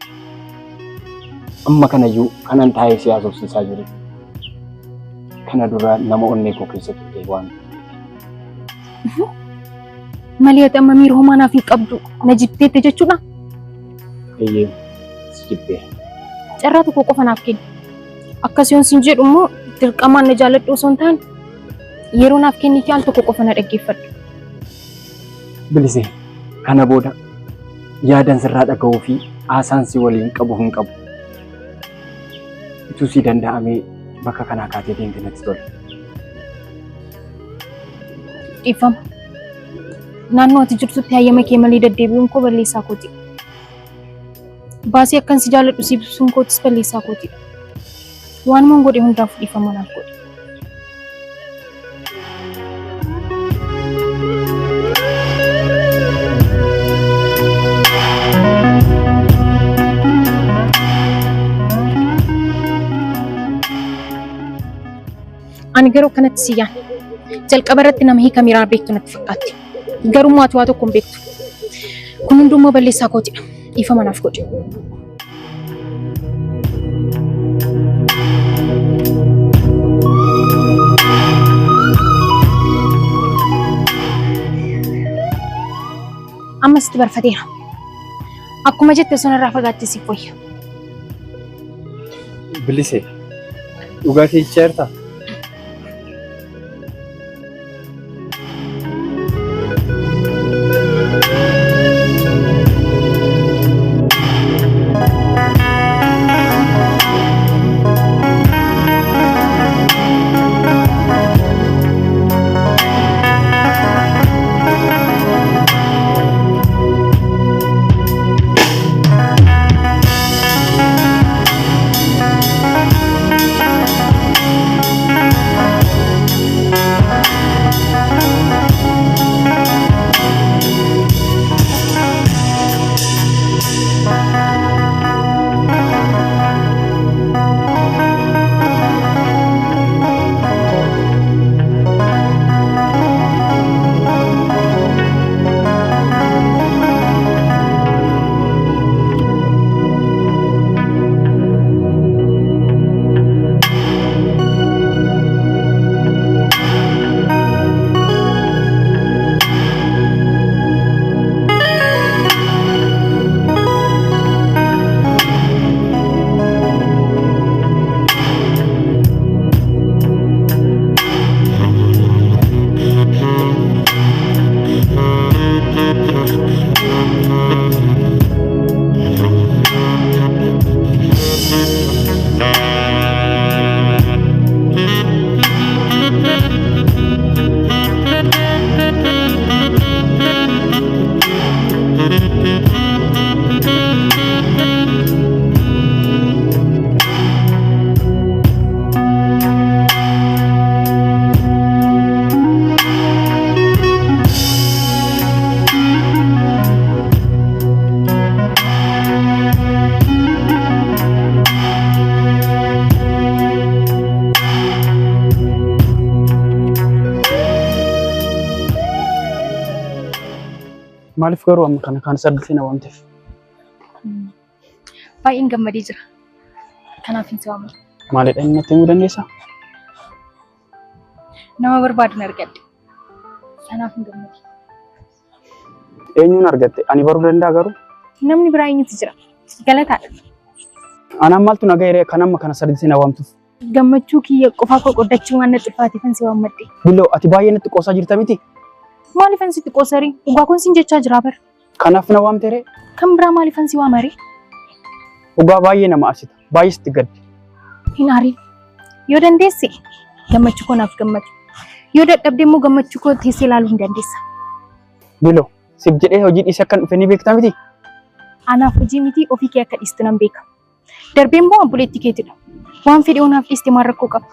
Amma kanayyuu kanan taa'ee si haasofsiisaa jiru. Kana dura nama onnee koo keessa turte waan Malee ati amma miira homaa naaf hin qabdu na jibteette jechuudha? Eeyyee si jibbeera. Carraa tokko qofa naaf kenni. Akkas yoon sin jedhu immoo dirqamaan na jaalladhu osoo hin taane yeroo naaf kennitii al tokko qofa na dhaggeeffadhu. Bilisee, kana booda yaadan sirraa dhaga'uu fi haasaan si waliin qabu hin qabu. Utuu si danda'amee bakka kanaa kaatee deemte natti tola. Dhiifama. Naannoo ati jirtutti hayyama kee malee deddeebi'uun koo balleessaa kooti. Baasii akkan si jaalladhu si ibsuun kootis balleessaa kooti. Waanuman godhe hundaaf dhiifama naaf godhi. Ani garuu akkanatti si yaadne. Jalqaba irratti nama hiika miiraa beektu natti fakkaatti. Garuu immoo ati waa tokko hin beektu. Kun hundummoo balleessaa kootidha. Dhiifama naaf godhi. Amma sitti barfateera. Akkuma jette osoo narraa fagaatte siif wayya. Bilisee, dhugaa kee jechaa jirtaa? Maaliif garuu amma kana kaan saddutee na waamteef? Baay'een gammadee jira. Kanaaf hin si waamne. Maalidha inni natti himuu dandeessaa? Nama barbaadu argadhe. Sanaaf hin gammade. Eenyuun argatte? Ani baruu danda'a garuu? Namni biraa eenyutu jira? Galataadha. Anaan maaltu na ga'e kan amma kana saddutee na waamtuuf? Gammachuu kiyya qofaa koo qoddachuu waan natti ulfaateefan si waammadhe. Billoo ati baay'ee natti qoosaa jirta miti? Maaliifan sitti qoosarii? Dhugaa kun sin jechaa jira bara. Kanaaf na waamte ree? Kan biraa maaliifan si waamaree? Dhugaa baay'ee nama arsita. Baay'ee sitti gadde. Hin aariin. Yoo dandeesse gammachuu koo naaf gammadi. Yoo dadhabde immoo gammachuu koo teessee ilaaluu hin dandeessa. Biloo siif jedhee hojii dhiisee akkan dhufe ni beekta miti? Anaaf hojii miti ofii kee akka dhiistu nan beeka. Darbee immoo obboleettii keetidha. Waan fedhe onaaf dhiiste maal rakkoo qaba?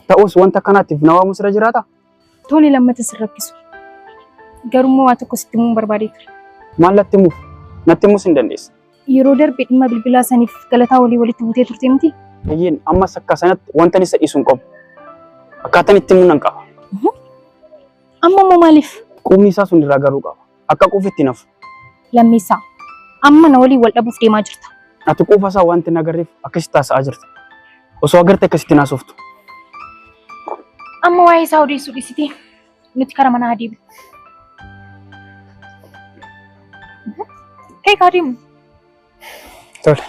Ta'us wanta akkanaatiif na waamu sirra jiraata? Tole lammata sin rakkisu. Garuu immoo waa tokko sitti himuun barbaadee ture. Maal natti himuuf? Natti himuus hin dandeessa. Yeroo darbe dhimma bilbilaa saniif galataa walii walitti buutee turte miti? Eeyyeen ammas akka sanatti wanta isa dhiisu hin qabu. Akkaataan itti himuu nan qaba. Amma immoo maaliif? Quufni isaa sun irraa garuu qaba. Akka quufitti nafu. Lammeessaa. Amma na waliin wal dhabuuf deemaa jirta. Ati quufa isaa wanti hin agarreef akkasitti haasa'aa jirta. Osoo agarte akkasitti naasoftu. Amma waa'ee isaa odeessuu dhiisitee nuti kara manaa adeemnu. Ka'ii kaa deemnu. Tole.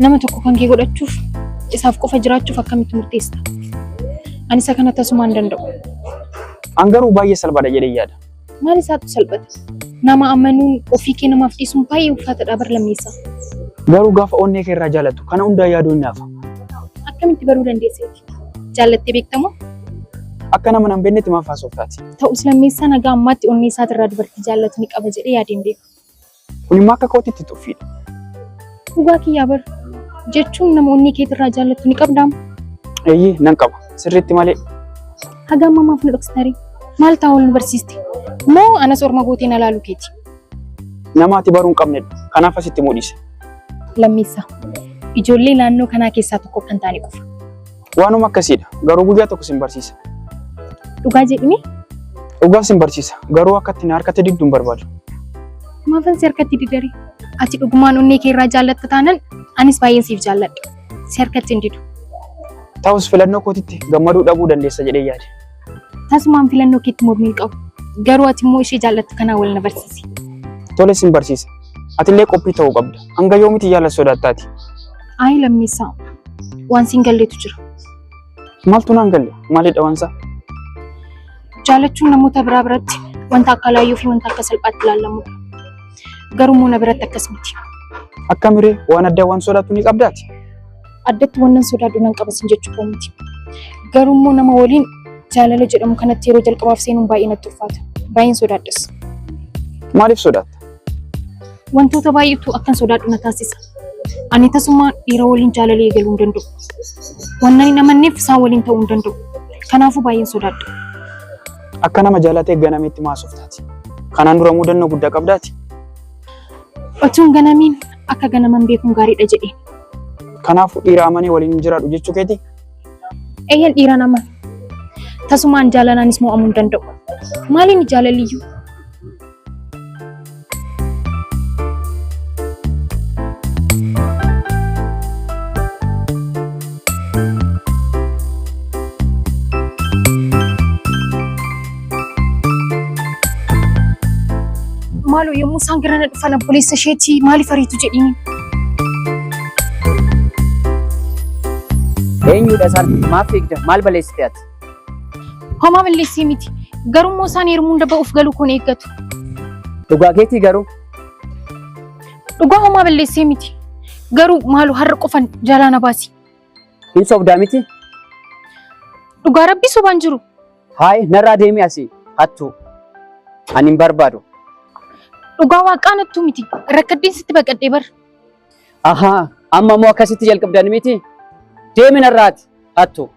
Nama tokko kan kee godhachuuf isaaf qofa jiraachuuf akkamitti murteessita? Ani isa kana tasumaan hin danda'u. An garuu baay'ee salphaadha jedhee yaada. Maal isaatu salphata? Nama amanuun ofii kee namaaf dhiisuun baay'ee ulfaataadha bar lammeessaa. Garuu gaafa onnee kee irraa jaalattu kana hundaa yaaduu hin naafa. Akkamitti baruu dandeesseeti? Jaallattee beektamoo? Akka nama nan beeknetti maaf haasoftaati? Ta'us lammeessaa nagaa ammaatti onnee isaatirraa dubartii jaallatu ni qaba jedhee yaadeen beeku. Kun immoo akka kootitti tuffiidha. Dhugaa kiyyaa bar jechuun nama onnee keetirraa jaallattu ni qabdaam. Eeyyee nan qaba. Sirriitti malee. Haga ammaa maaf nu dhoksitarii? Maal ta'a wal nu barsiiste? Moo anas orma gootee na laaluu keeti? Nama ati baruu hin qabnedha. Kanaaf asitti mudhise. Lammeessaa. Ijoollee naannoo kanaa keessaa tokko kan taane qofa. Waanuma akkasiidha. Garuu guyyaa tokko sin barsiisa. Dhugaa jedhime Dhugaa sin barsiisa. Garuu akka itti na harkatti diddu hin barbaadu. Maafan si harkatti didare? Ati dhugumaan onnee kee irraa jaallatta taanan anis baay'een siif jaalladha. Si harkatti hin didu. Ta'us filannoo kootitti gammaduu dhabuu dandeessa jedhee yaade. Tasumaan filannoo keetti mormii hin qabu. Garuu ati immoo ishee jaallattu kanaan wal na barsiisi. Tole sin barsiisa. Atillee qophii ta'uu qabda. Hanga yoomitti jaalala sodaattaati? Ayi lammeessaa waan siin galleetu jira. Maaltu naan galle? Maalidha waansaa? Jaalachuun namoota biraa biratti wanta akka laayyoo fi wanta akka salphaatti ilaalamudha. Garuu immoo na biratti akkas miti. Akka miree waan addaa waan sodaattu ni qabdaati? Addatti wannan sodaadhu nan qaba sin jechuu koo miti. Garuu immoo nama waliin jaalala jedhamu kanatti yeroo jalqabaaf seenuun baay'ee natti ulfaata. Baay'een sodaadhas. Maaliif sodaatta? Wantoota baay'eetu akkan sodaadhu na taasisa. Ani tasuma dhiira waliin jaalala eegaluu hin danda'u. Wannan hin amanneef isaan waliin ta'uu hin danda'u. Kanaafuu baay'een sodaadha. Akka nama jaalatee ganameetti maa haasoftaati? Kanaan dura mudannoo guddaa qabdaati? Otuu hin ganamiin akka ganaman beekuun gaariidha jedheen. Kanaafuu dhiira amanee waliin hin jiraadhu jechuu keeti? Eeyyan dhiiraan amana. Tasumaan jaalalaanis mo'amuu hin danda'u. Maaliin jaalaliyyuu? Maaloo yommuu isaan gara na dhufan obboleessa isheetii maaliif ariitu jedhiini? Eenyudha isaan? Maaf fiigda? Maal balleessite ati? Homaa balleessee miti. Garummoo isaan heerumuu hunda ba'uuf galuu koon eeggatu. Dhugaa keetii garuu. Dhugaa homaa balleessee miti. Garuu maaloo har'a qofan jalaa na baasi. Hin sobdaa miti? Dhugaa rabbii sobaan jiru. Haay narraa deemi asii hattuu. Ani hin barbaadu. Dhugaa waaqaa nattuu miti. Rakkadheen sitti baqadhee bar. Ahaa amma immoo akkasitti jalqabdan miti? Deemi narraati hattuu.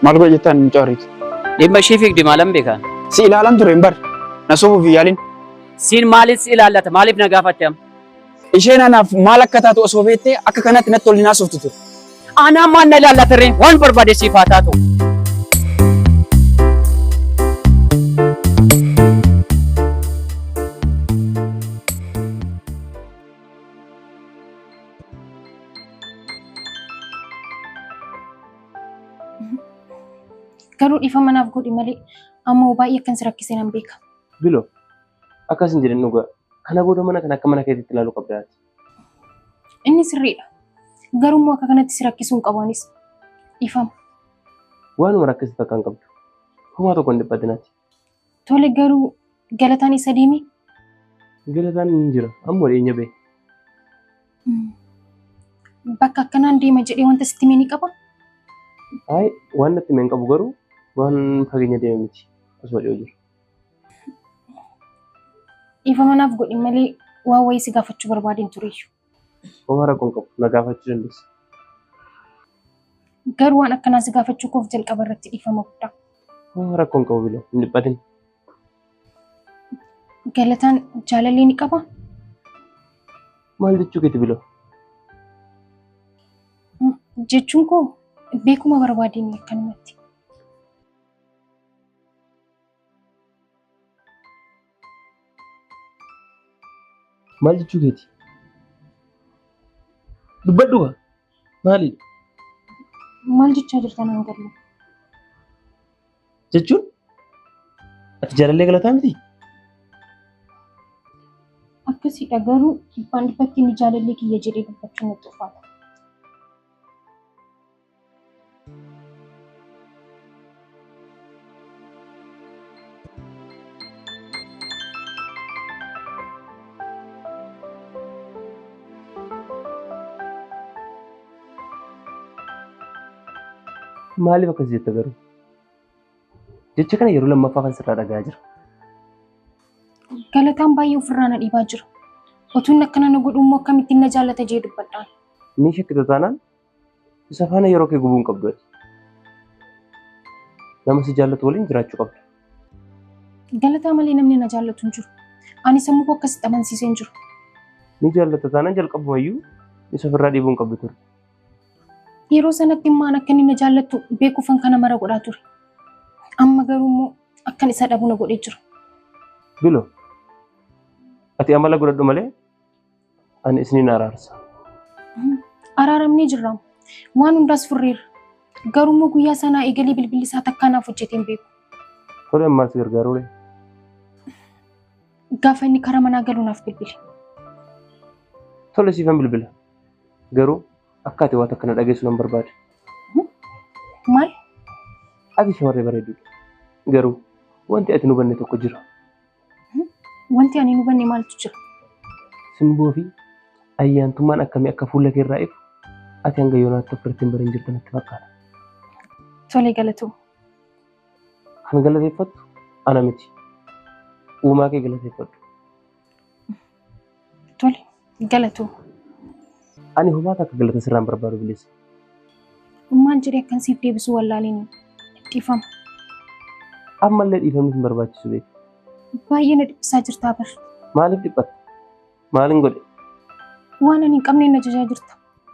Maal godhe jettaan mucaa horiitu? Dhimma ishee fiigdi maalan beekan? Si ilaalan ture hin bar. Na sobuuf hin yaalin. Siin maaliif si ilaallata? Maaliif na gaafatte amma? Isheen anaaf maal akka taatu osoo beektee akka kanatti natti ol hin haasoftu ture. Anaa maal na ilaallata ree? Waan barbaade siif haa taatu. Garuu dhiifama naaf godhi malee amma baay'ee akkan si rakkise nan beeka. Bilo akkas hin jedhin dhugaa. Kana booda mana kana akka mana keetiitti ilaaluu qabda ati. Inni sirriidha. Garuu immoo akka kanatti si rakkisuu hin qabu anis. Dhiifama. Waanuma rakkisitu akka hin qabdu. Homaa tokko hin dhiphatin ati. Tole garuu galataan isa deemi? Galataan hin jira. Amma dhiyeenya bahe. Bakka akkanaan deema jedhee wanta sitti hime ni qaba? Ayi waan natti hime hin qabu garuu waan fageenya deeme miti. Asuma dhiyoo jira. Dhiifama naaf godhi malee waan wayii si gaafachuu barbaadeen tureeyyu. Homaa rakkoo hin qabu. Na gaafachuu dandeessa. Garuu waan akkanaa si gaafachuu koof jalqaba irratti dhiifama guddaa. Homaa rakkoo hin qabu Biloo. Hin dhiphatin. Galataan jaalallee ni qabaa? Maal jechuu keeti Biloo? Jechuun koo beekuma barbaadeen akkanumatti. Maal jechuu keeti? Dubbadhu kaa. Maalidha? Maal jechaa jirta naan galle? Jechuun ati jaalallee galataa miti? Akkasiidha garuu dhibbaan dhibbatti inni jaalallee kiyya jedhee dubbachuun natti ulfaata. Maaliif akkas jetta garuu? Jecha kana yeroo lammaffaa kan sirraa dhaga'aa jira. Galataan baay'ee ofirraa na dhiibaa jira. Otuu inni akkana na godhu immoo akkamittiin na jaallata jee dubbadhaan. Ni shakkita taanaan isa faana yeroo kee gubuu hin qabdu ati. Nama si jaallatu waliin jiraachuu qabda. Galataa malee namni na jaallatu hin jiru. Ani sammuu koo akkasitti amansiisee hin jiru. Ni jaallata taanaan jalqabumayyuu isa ofirraa dhiibuu hin qabdu turte. Yeroo sanatti immoo akka inni na jaallattu beekuufan kana mara godhaa ture. Amma garuu immoo akkan isa dhabu na godhee jira. Bilo, ati amala godhadhu malee ani isiniin araarsa. Araaramnee jirra. Waan hundaas furreerra. Garuu immoo guyyaa sanaa eegalee bilbilli isaa takkaa naaf hojjetee hin beeku. Tole ammaas si gargaaruu ree? Gaafa inni karaa manaa galu naaf bilbili. Tole siifan bilbila. Garuu akka ati waan takka na dhageessu nan barbaada. Maal? Ati shamarree bareedduudha. Garuu wanti ati hin hubanne tokko jira. Wanti ani hin hubanne maaltu jira? Simboo fi ayyaantummaan akkamii akka fuula kee irraa ifu ati hanga yoonaatti ofirratti hin barin jirta natti fakkaata. Tole galatoo. Kan galateeffattu ana miti. Uumaa kee galateeffadhu. Tole, galatoo. Ani homaa takka galata sirraan barbaadu bilisa. Maal jedhee akkan siif deebisuu wallaaleen dhiifama. Ammallee dhiifamni hin barbaachisu beeku. Baay'ee na dhiphisaa jirtaa bar. Maaliif dhiphatta? Maalin godhe? Waan ani hin qabne na ajajaa jirta.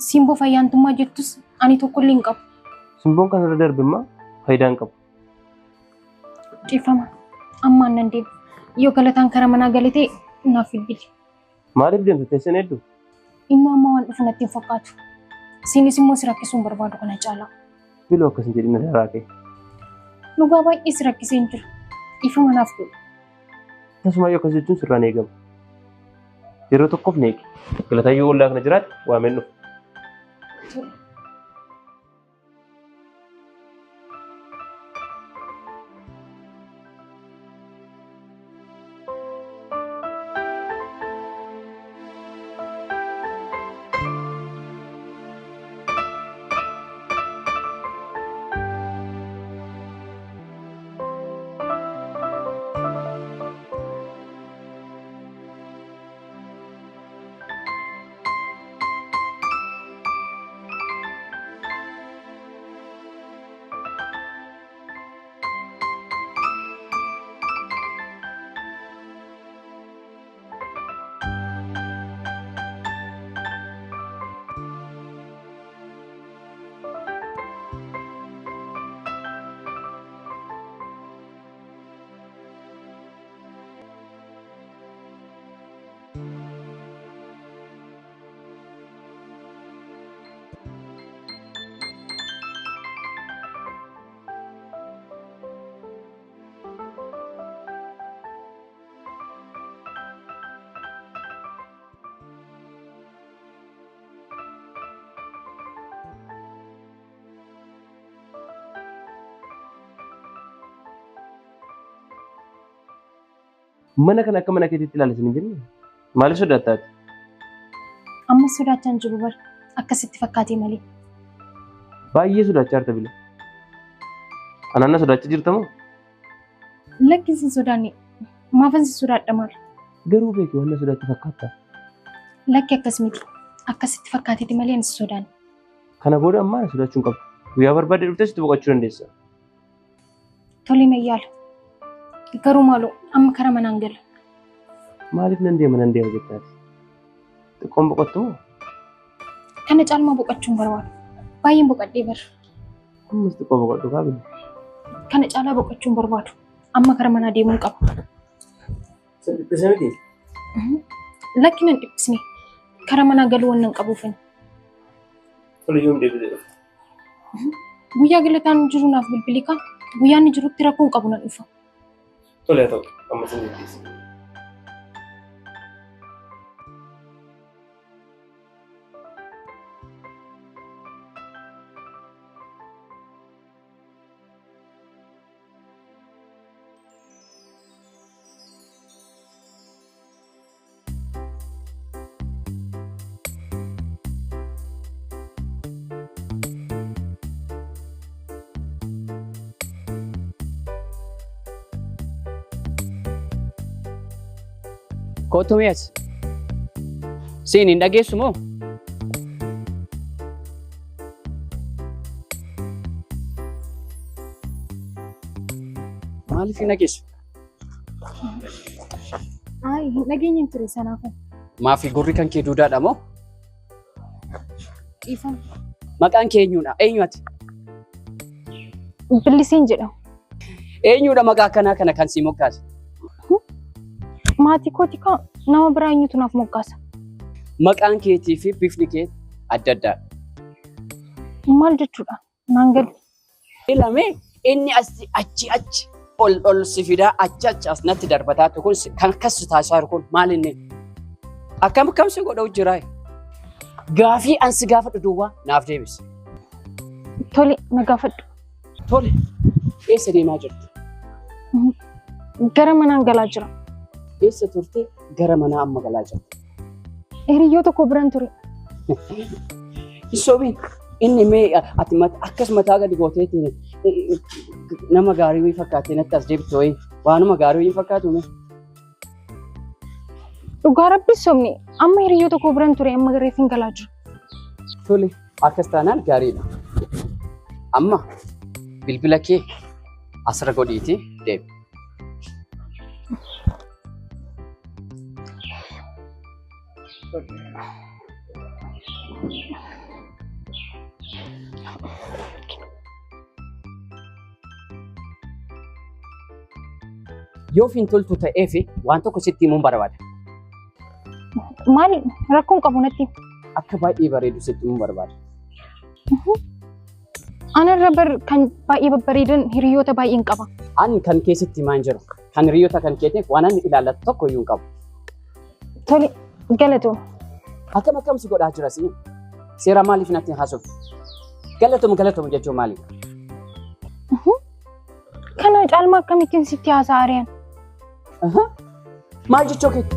Simboo fayyaantummaa jettus ani tokkollee hin qabu. Simboon kan irra darbe immoo faayidaa hin qabu. Dhiifama. Ammaan nan deema. Yoo galataan karaa manaa gale ta'e naaf bilbili. Maaliif deemta teesseen hedduu? Inni amma waan dhufu natti hin fakkaatu. Isinis immoo si rakkisuu hin barbaadu kana caalaa. Biloo akkas hin jedhin daraa kee. Dhugaa baay'ee si rakkisee hin jiru. Dhiifama naaf godhi. Tasumaayyuu akkas jechuun sirraan eegama. Yeroo tokkoof na eegi. Galataan yoo ollaa kana jiraate waameen dhufa. Tole. Mana kana akka mana keetiitti ilaali sin hin jenne? Maaliif sodaatta ati? Amma sodaachaa hin jiru bar. Akkasitti fakkaatee malee. Baay'ee sodaachaa jirta bila. Anaan na sodaachaa jirta moo? Lakki sin sodaanne. Maafan si sodaadha maal? Garuu beeki waan na sodaatte fakkaatta. Lakki akkas miti. Akkasitti fakkaateeti malee ani si sodaanne. Kana booda ammaa na sodaachuu hin qabdu. Guyyaa barbaadde dhuftee sitti boqochuu dandeessa. Tole na yaala. Garuu maaloo amma karaa manaan gala. Maaliif nan deema nan deema jettaati? Xiqqoon boqottu moo? Kana caalmaa boqochuu hin barbaadu. Baay'een boqadhee bara. Ammas xiqqoo boqodhu kaa bile. Kana caalaa boqochuu hin barbaadu. Amma karaa manaa deemuun qaba. Sin dhiphise miti? Lakki nan dhiphisne. Karaa manaa galuu waan nan qabuufani. Tole yoom deebitee dhufta? Guyyaa galataan jiru naaf bilbili kaa. Guyyaa inni jirutti rakkoo hin qabu nan dhufa. Tole haa ta'u amma sin dhiphise. Kottu mee as. Siin hin dhageessu moo? Maaliif hin dhageessu? Ay, hin dhageenye ture sanaafuu. Maafi gurri kan kee duudaadha moo? Dhiifama. Maqaan kee eenyudha? Eenyu ati? Billiseen jedhama. Eenyudha maqaa akkanaa kana kan sii moggaase? Maatii kooti kaa nama biraa eenyutu naaf moggaasa? Maqaan keetii fi bifni kee adda addaadha. Maal jechuudha? Naan galu. Ilame inni asii achi achi ol ol si fidaa achi achi as natti darbataa kun kan akkas si taasisaa jiru kun maal inni? Akkam akkam si godhau jira? Gaafii an si gaafadhu duwwaa naaf deebisi. Tole na gaafadhu. Tole eessa deemaa jirtu? Gara manaan galaa jira. Eessa turte gara manaa amma galaa jirta? Hiriyyoo tokko biran ture. Hin sobiin inni mee ati akkas mataa gadi gooteetiin nama gaarii wayii fakkaattee natti as deebite wayii waanuma gaarii wayii fakkaatu mee? Dhugaa rabbi sobni amma hiriyoota koo biran ture amma reef hin galaa jiru. Tole akkas taanaan gaariidha. Amma bilbila kee asirra godhiitii deemi. Yoo hin toltu ta'eef waan tokko sitti himuun barbaada. Maal rakkoon qabu natti? Akka baay'ee bareedu sitti himuun barbaada. Anarra bar kan baay'ee babbareedan hiriyoota baay'een qaba. Ani kan keessatti himaan jiru kan hiriyoota kan keetiif waan ani ilaallatu tokko iyyuu hin qabu. Tole galatoom. Akkam akkam si godhaa jira si? Seera maaliif natti haasoftu? Galatoom galatoom jechuun maali? Kana caalmaa akkamittiin sitti haasa'a ari'an? Maal jechuu keeti?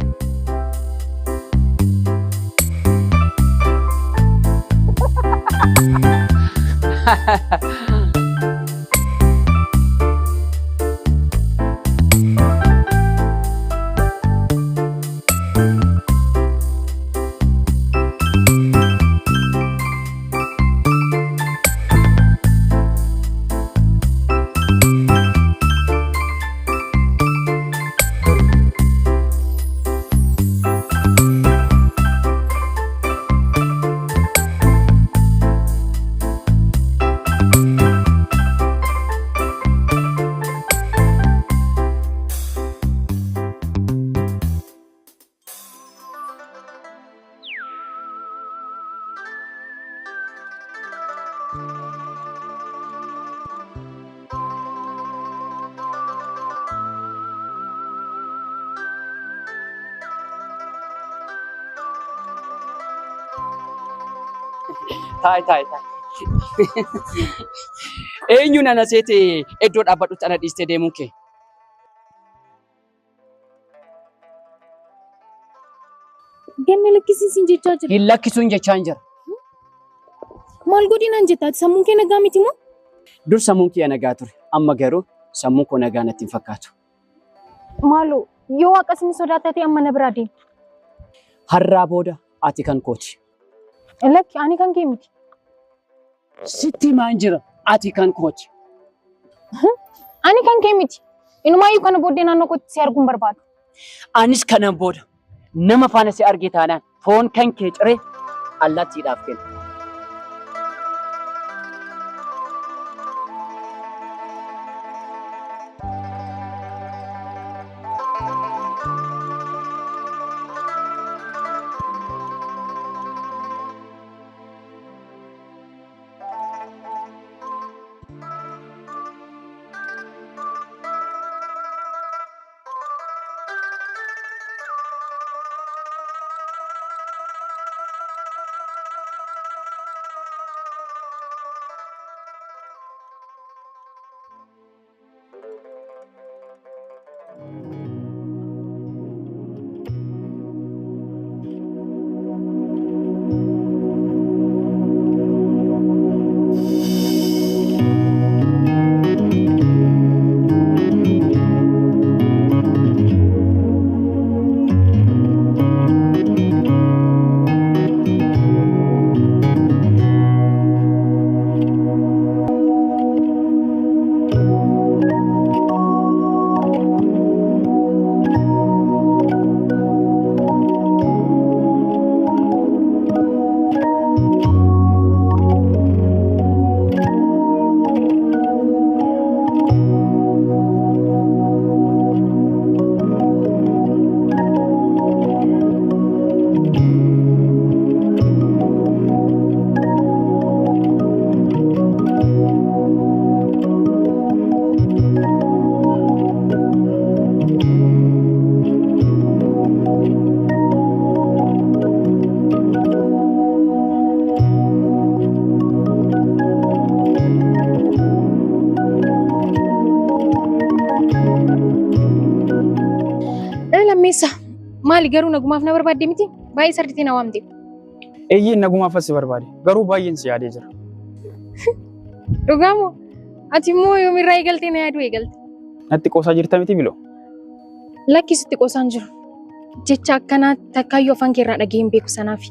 Taa'i taa'i taa'i. Eenyu nana seete iddoo dhaabbadhutti ana dhiistee deemuun kee? Ganna lakkisiisin jechaa jira. Hin lakkisuun jechaa hin jira. Maal godhinaan jettaa? Sammuun kee nagaa miti moo? Dur sammuun kiyya nagaa ture. Amma garuu sammuun koo nagaa natti hin fakkaatu. Maaloo yoo waaqa isin sodaattate amma na biraa deemi. Har'aa booda ati kan kooti. Lakki ani kan kee miti. Sitti himaan jira ati kan kooti. Ani kan kee miti. Inumaayyuu kana booddee naannoo kootti si arguun barbaadu. Anis kanan booda nama faana si arge taanaan foon kan kee ciree allaattiidhaaf kenna. Lammeessa maali garuu nagumaaf na barbaadde miti? Baay'ee sardiitii na waamte. Eeyyeen nagumaaf as si barbaade. Garuu baay'een si yaadee jira. Dhugaa moo? Ati immoo yoomirraa eegaltee na yaaduu eegalte? Natti qoosaa jirta miti biloo? Lakki sitti qoosaan jiru. Jecha akkanaa takkaayyuu afaan kee irraa dhaga'ee hin beeku sanaaf.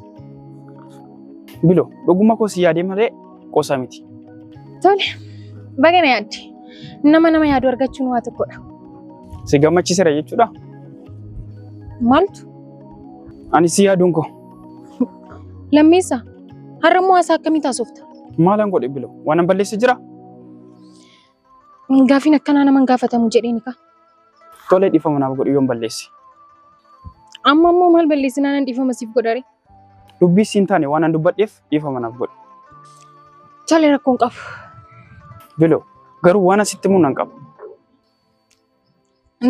Biloo dhuguma koo si yaadee malee qoosaa miti. Tole, baga na yaadde. Nama nama yaadu argachuun waa tokkodha. Si gammachiiseera jechuudha. Maaltu? Ani si yaaduun koo. Lammeessa, har'a immoo haasaa akkamii taasofta? Maalan godhe Biloo? Waanan balleesse jira? Gaafiin akkanaa nama hin gaafatamu jedheeni kaa. Tole dhiifama naaf godhi yoon balleesse. Amma immoo maal balleessinaan an dhiifama siif godhare? Dubbii siin taane waanan dubbadheef dhiifama naaf godhi. Tole rakkoon qabu. Biloo garuu waan asitti himuu nan qaba.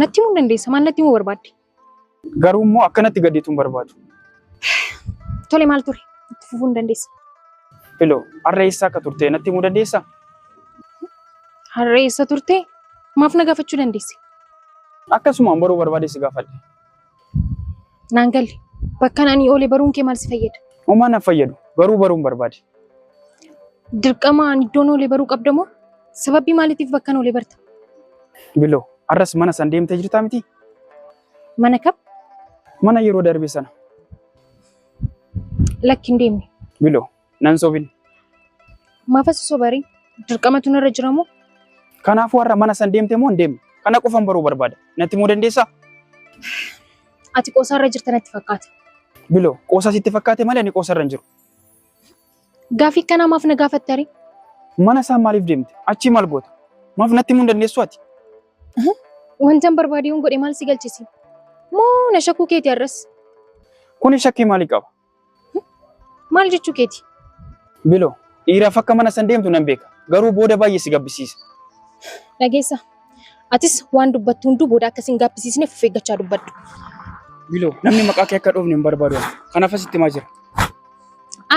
Natti himuu dandeessa. Maal natti himuu barbaadde? Garuu immoo akkanatti gaddiitu hin barbaadu. Tole maal ture? Itti fufuu hin dandeessa. Biloo har'a eessa akka turte natti himuu dandeessaa? Har'a eessa turte? Maaf na gaafachuu dandeesse? Akkasumaan baruu barbaade si gaafadhe. Naan galle. Bakka ani oolee baruun kee maal si fayyada? Homaa na fayyadu garuu baruun barbaade. Dirqama ani iddoon oolee baruu qabda moo? Sababii maaliitiif bakka oolee barta? Biloo har'as mana san deemtee jirtaa miti? Mana kam? Mana yeroo darbe sana. Lakki hin deemne. Biloo nan sobin. Maaf as sobarii? Dirqamatu narra jira moo? Kanaafuu har'a mana san deemte moo hin deemne? Kana qofan baruu barbaada. Natti himuu dandeessaa? Ati qoosaarra jirta natti fakkaata. Biloo qoosaa sitti fakkaate malee ani qoosarra hin jiru. Gaafii akkanaa maaf na gaafatte ree? Mana isaan maaliif deemte? Achii maal goota? Maaf natti himuu hin dandeessu ati? Wantan barbaade yoon godhe maal si galchisi? Moo na shakkuu keeti har'as? Kuni shakkii maalii qaba? Maal jechuu keeti? Biloo dhiiraaf akka mana san deemtu nan beeka. Garuu booda baay'ee si gabbisiisa. Dhageessa. Atis waan dubbattu hunduu booda akka si hin gaabbisiisneef of eeggachaa dubbadhu. Biloo namni maqaa kee akka dhoofne hin barbaadu. Kanaaf asitti himaa jira.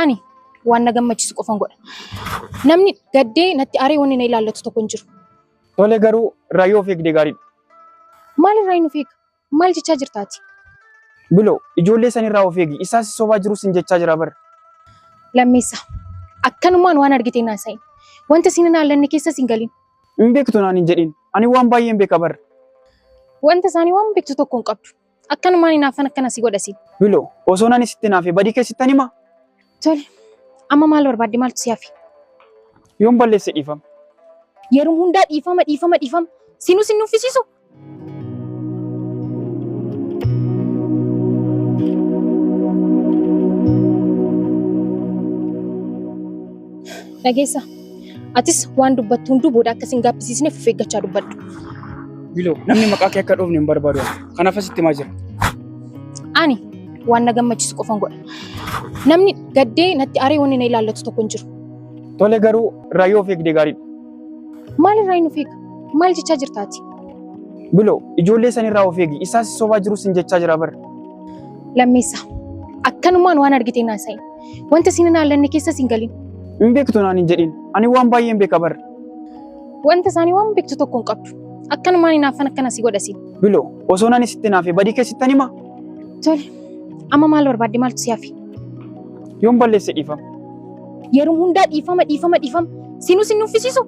Ani waan na gammachiisu qofan godha. Namni gaddee natti aaree wanni na ilaallatu tokko hin jiru. Tole garuu irraa yoo of eegde gaariidha. Maal irraa hin of eega? Maal jechaa jirta ati? Biloo ijoollee san irraa of eegi. Isaas sobaa jirus hin jechaa jira bara. Lammeessa. Akkanumaan waan argite hin haasa'in. Wanta siin hin haallanne keessas hin galin. Hin beektu naan hin jedhin. Ani waan baay'een beeka bara. Wanta isaanii waan beektu tokko hin qabdu. Akkanumaan hinaaffan akkana si godha siin. Biloo osoo nani sitti naafe badii keessatti himaa? Tole. Amma maal barbaadde maaltu si hafe? Yoon balleesse dhiifama. Yeroo hundaa dhiifama dhiifama dhiifama. Sinus hin nuffisiisu? Dhageessa. Atis waan dubbattu hunduu booda akka si hin gaabbisiisneef of eeggachaa dubbadhu. Biloo namni maqaa kee akka dhoofne hin barbaadu. Kanaaf asitti himaa jira. Ani waan na gammachiisu qofan godha. Namni gaddee natti aaree wanni na ilaallatu tokko hin jiru. Tole garuu irraa yoo of eegde gaariidha. Maal irraa hin of eega? Maal jechaa jirta ati? Biloo ijoollee san irraa of eegi. Isaas sobaa jirus hin jechaa jira bara. Lammeessa. Akkanumaan waan argite hin haasa'in. Wanta siin hin haallanne keessas hin galin. Hin beektu naan hin jedhin. Ani waan baay'een beeka bara. Wanta isaanii waan beektu tokko hin qabdu. Akkanumaan hinaaffan akkana si godha siin. Biloo osoo nani sitti naafe badii keessatti himaa? Tole. Amma maal barbaadde maaltu si hafe? Yoon balleesse dhiifama. Yeroo hundaa dhiifama dhiifama dhiifama. Sinus hin nuffisiisu?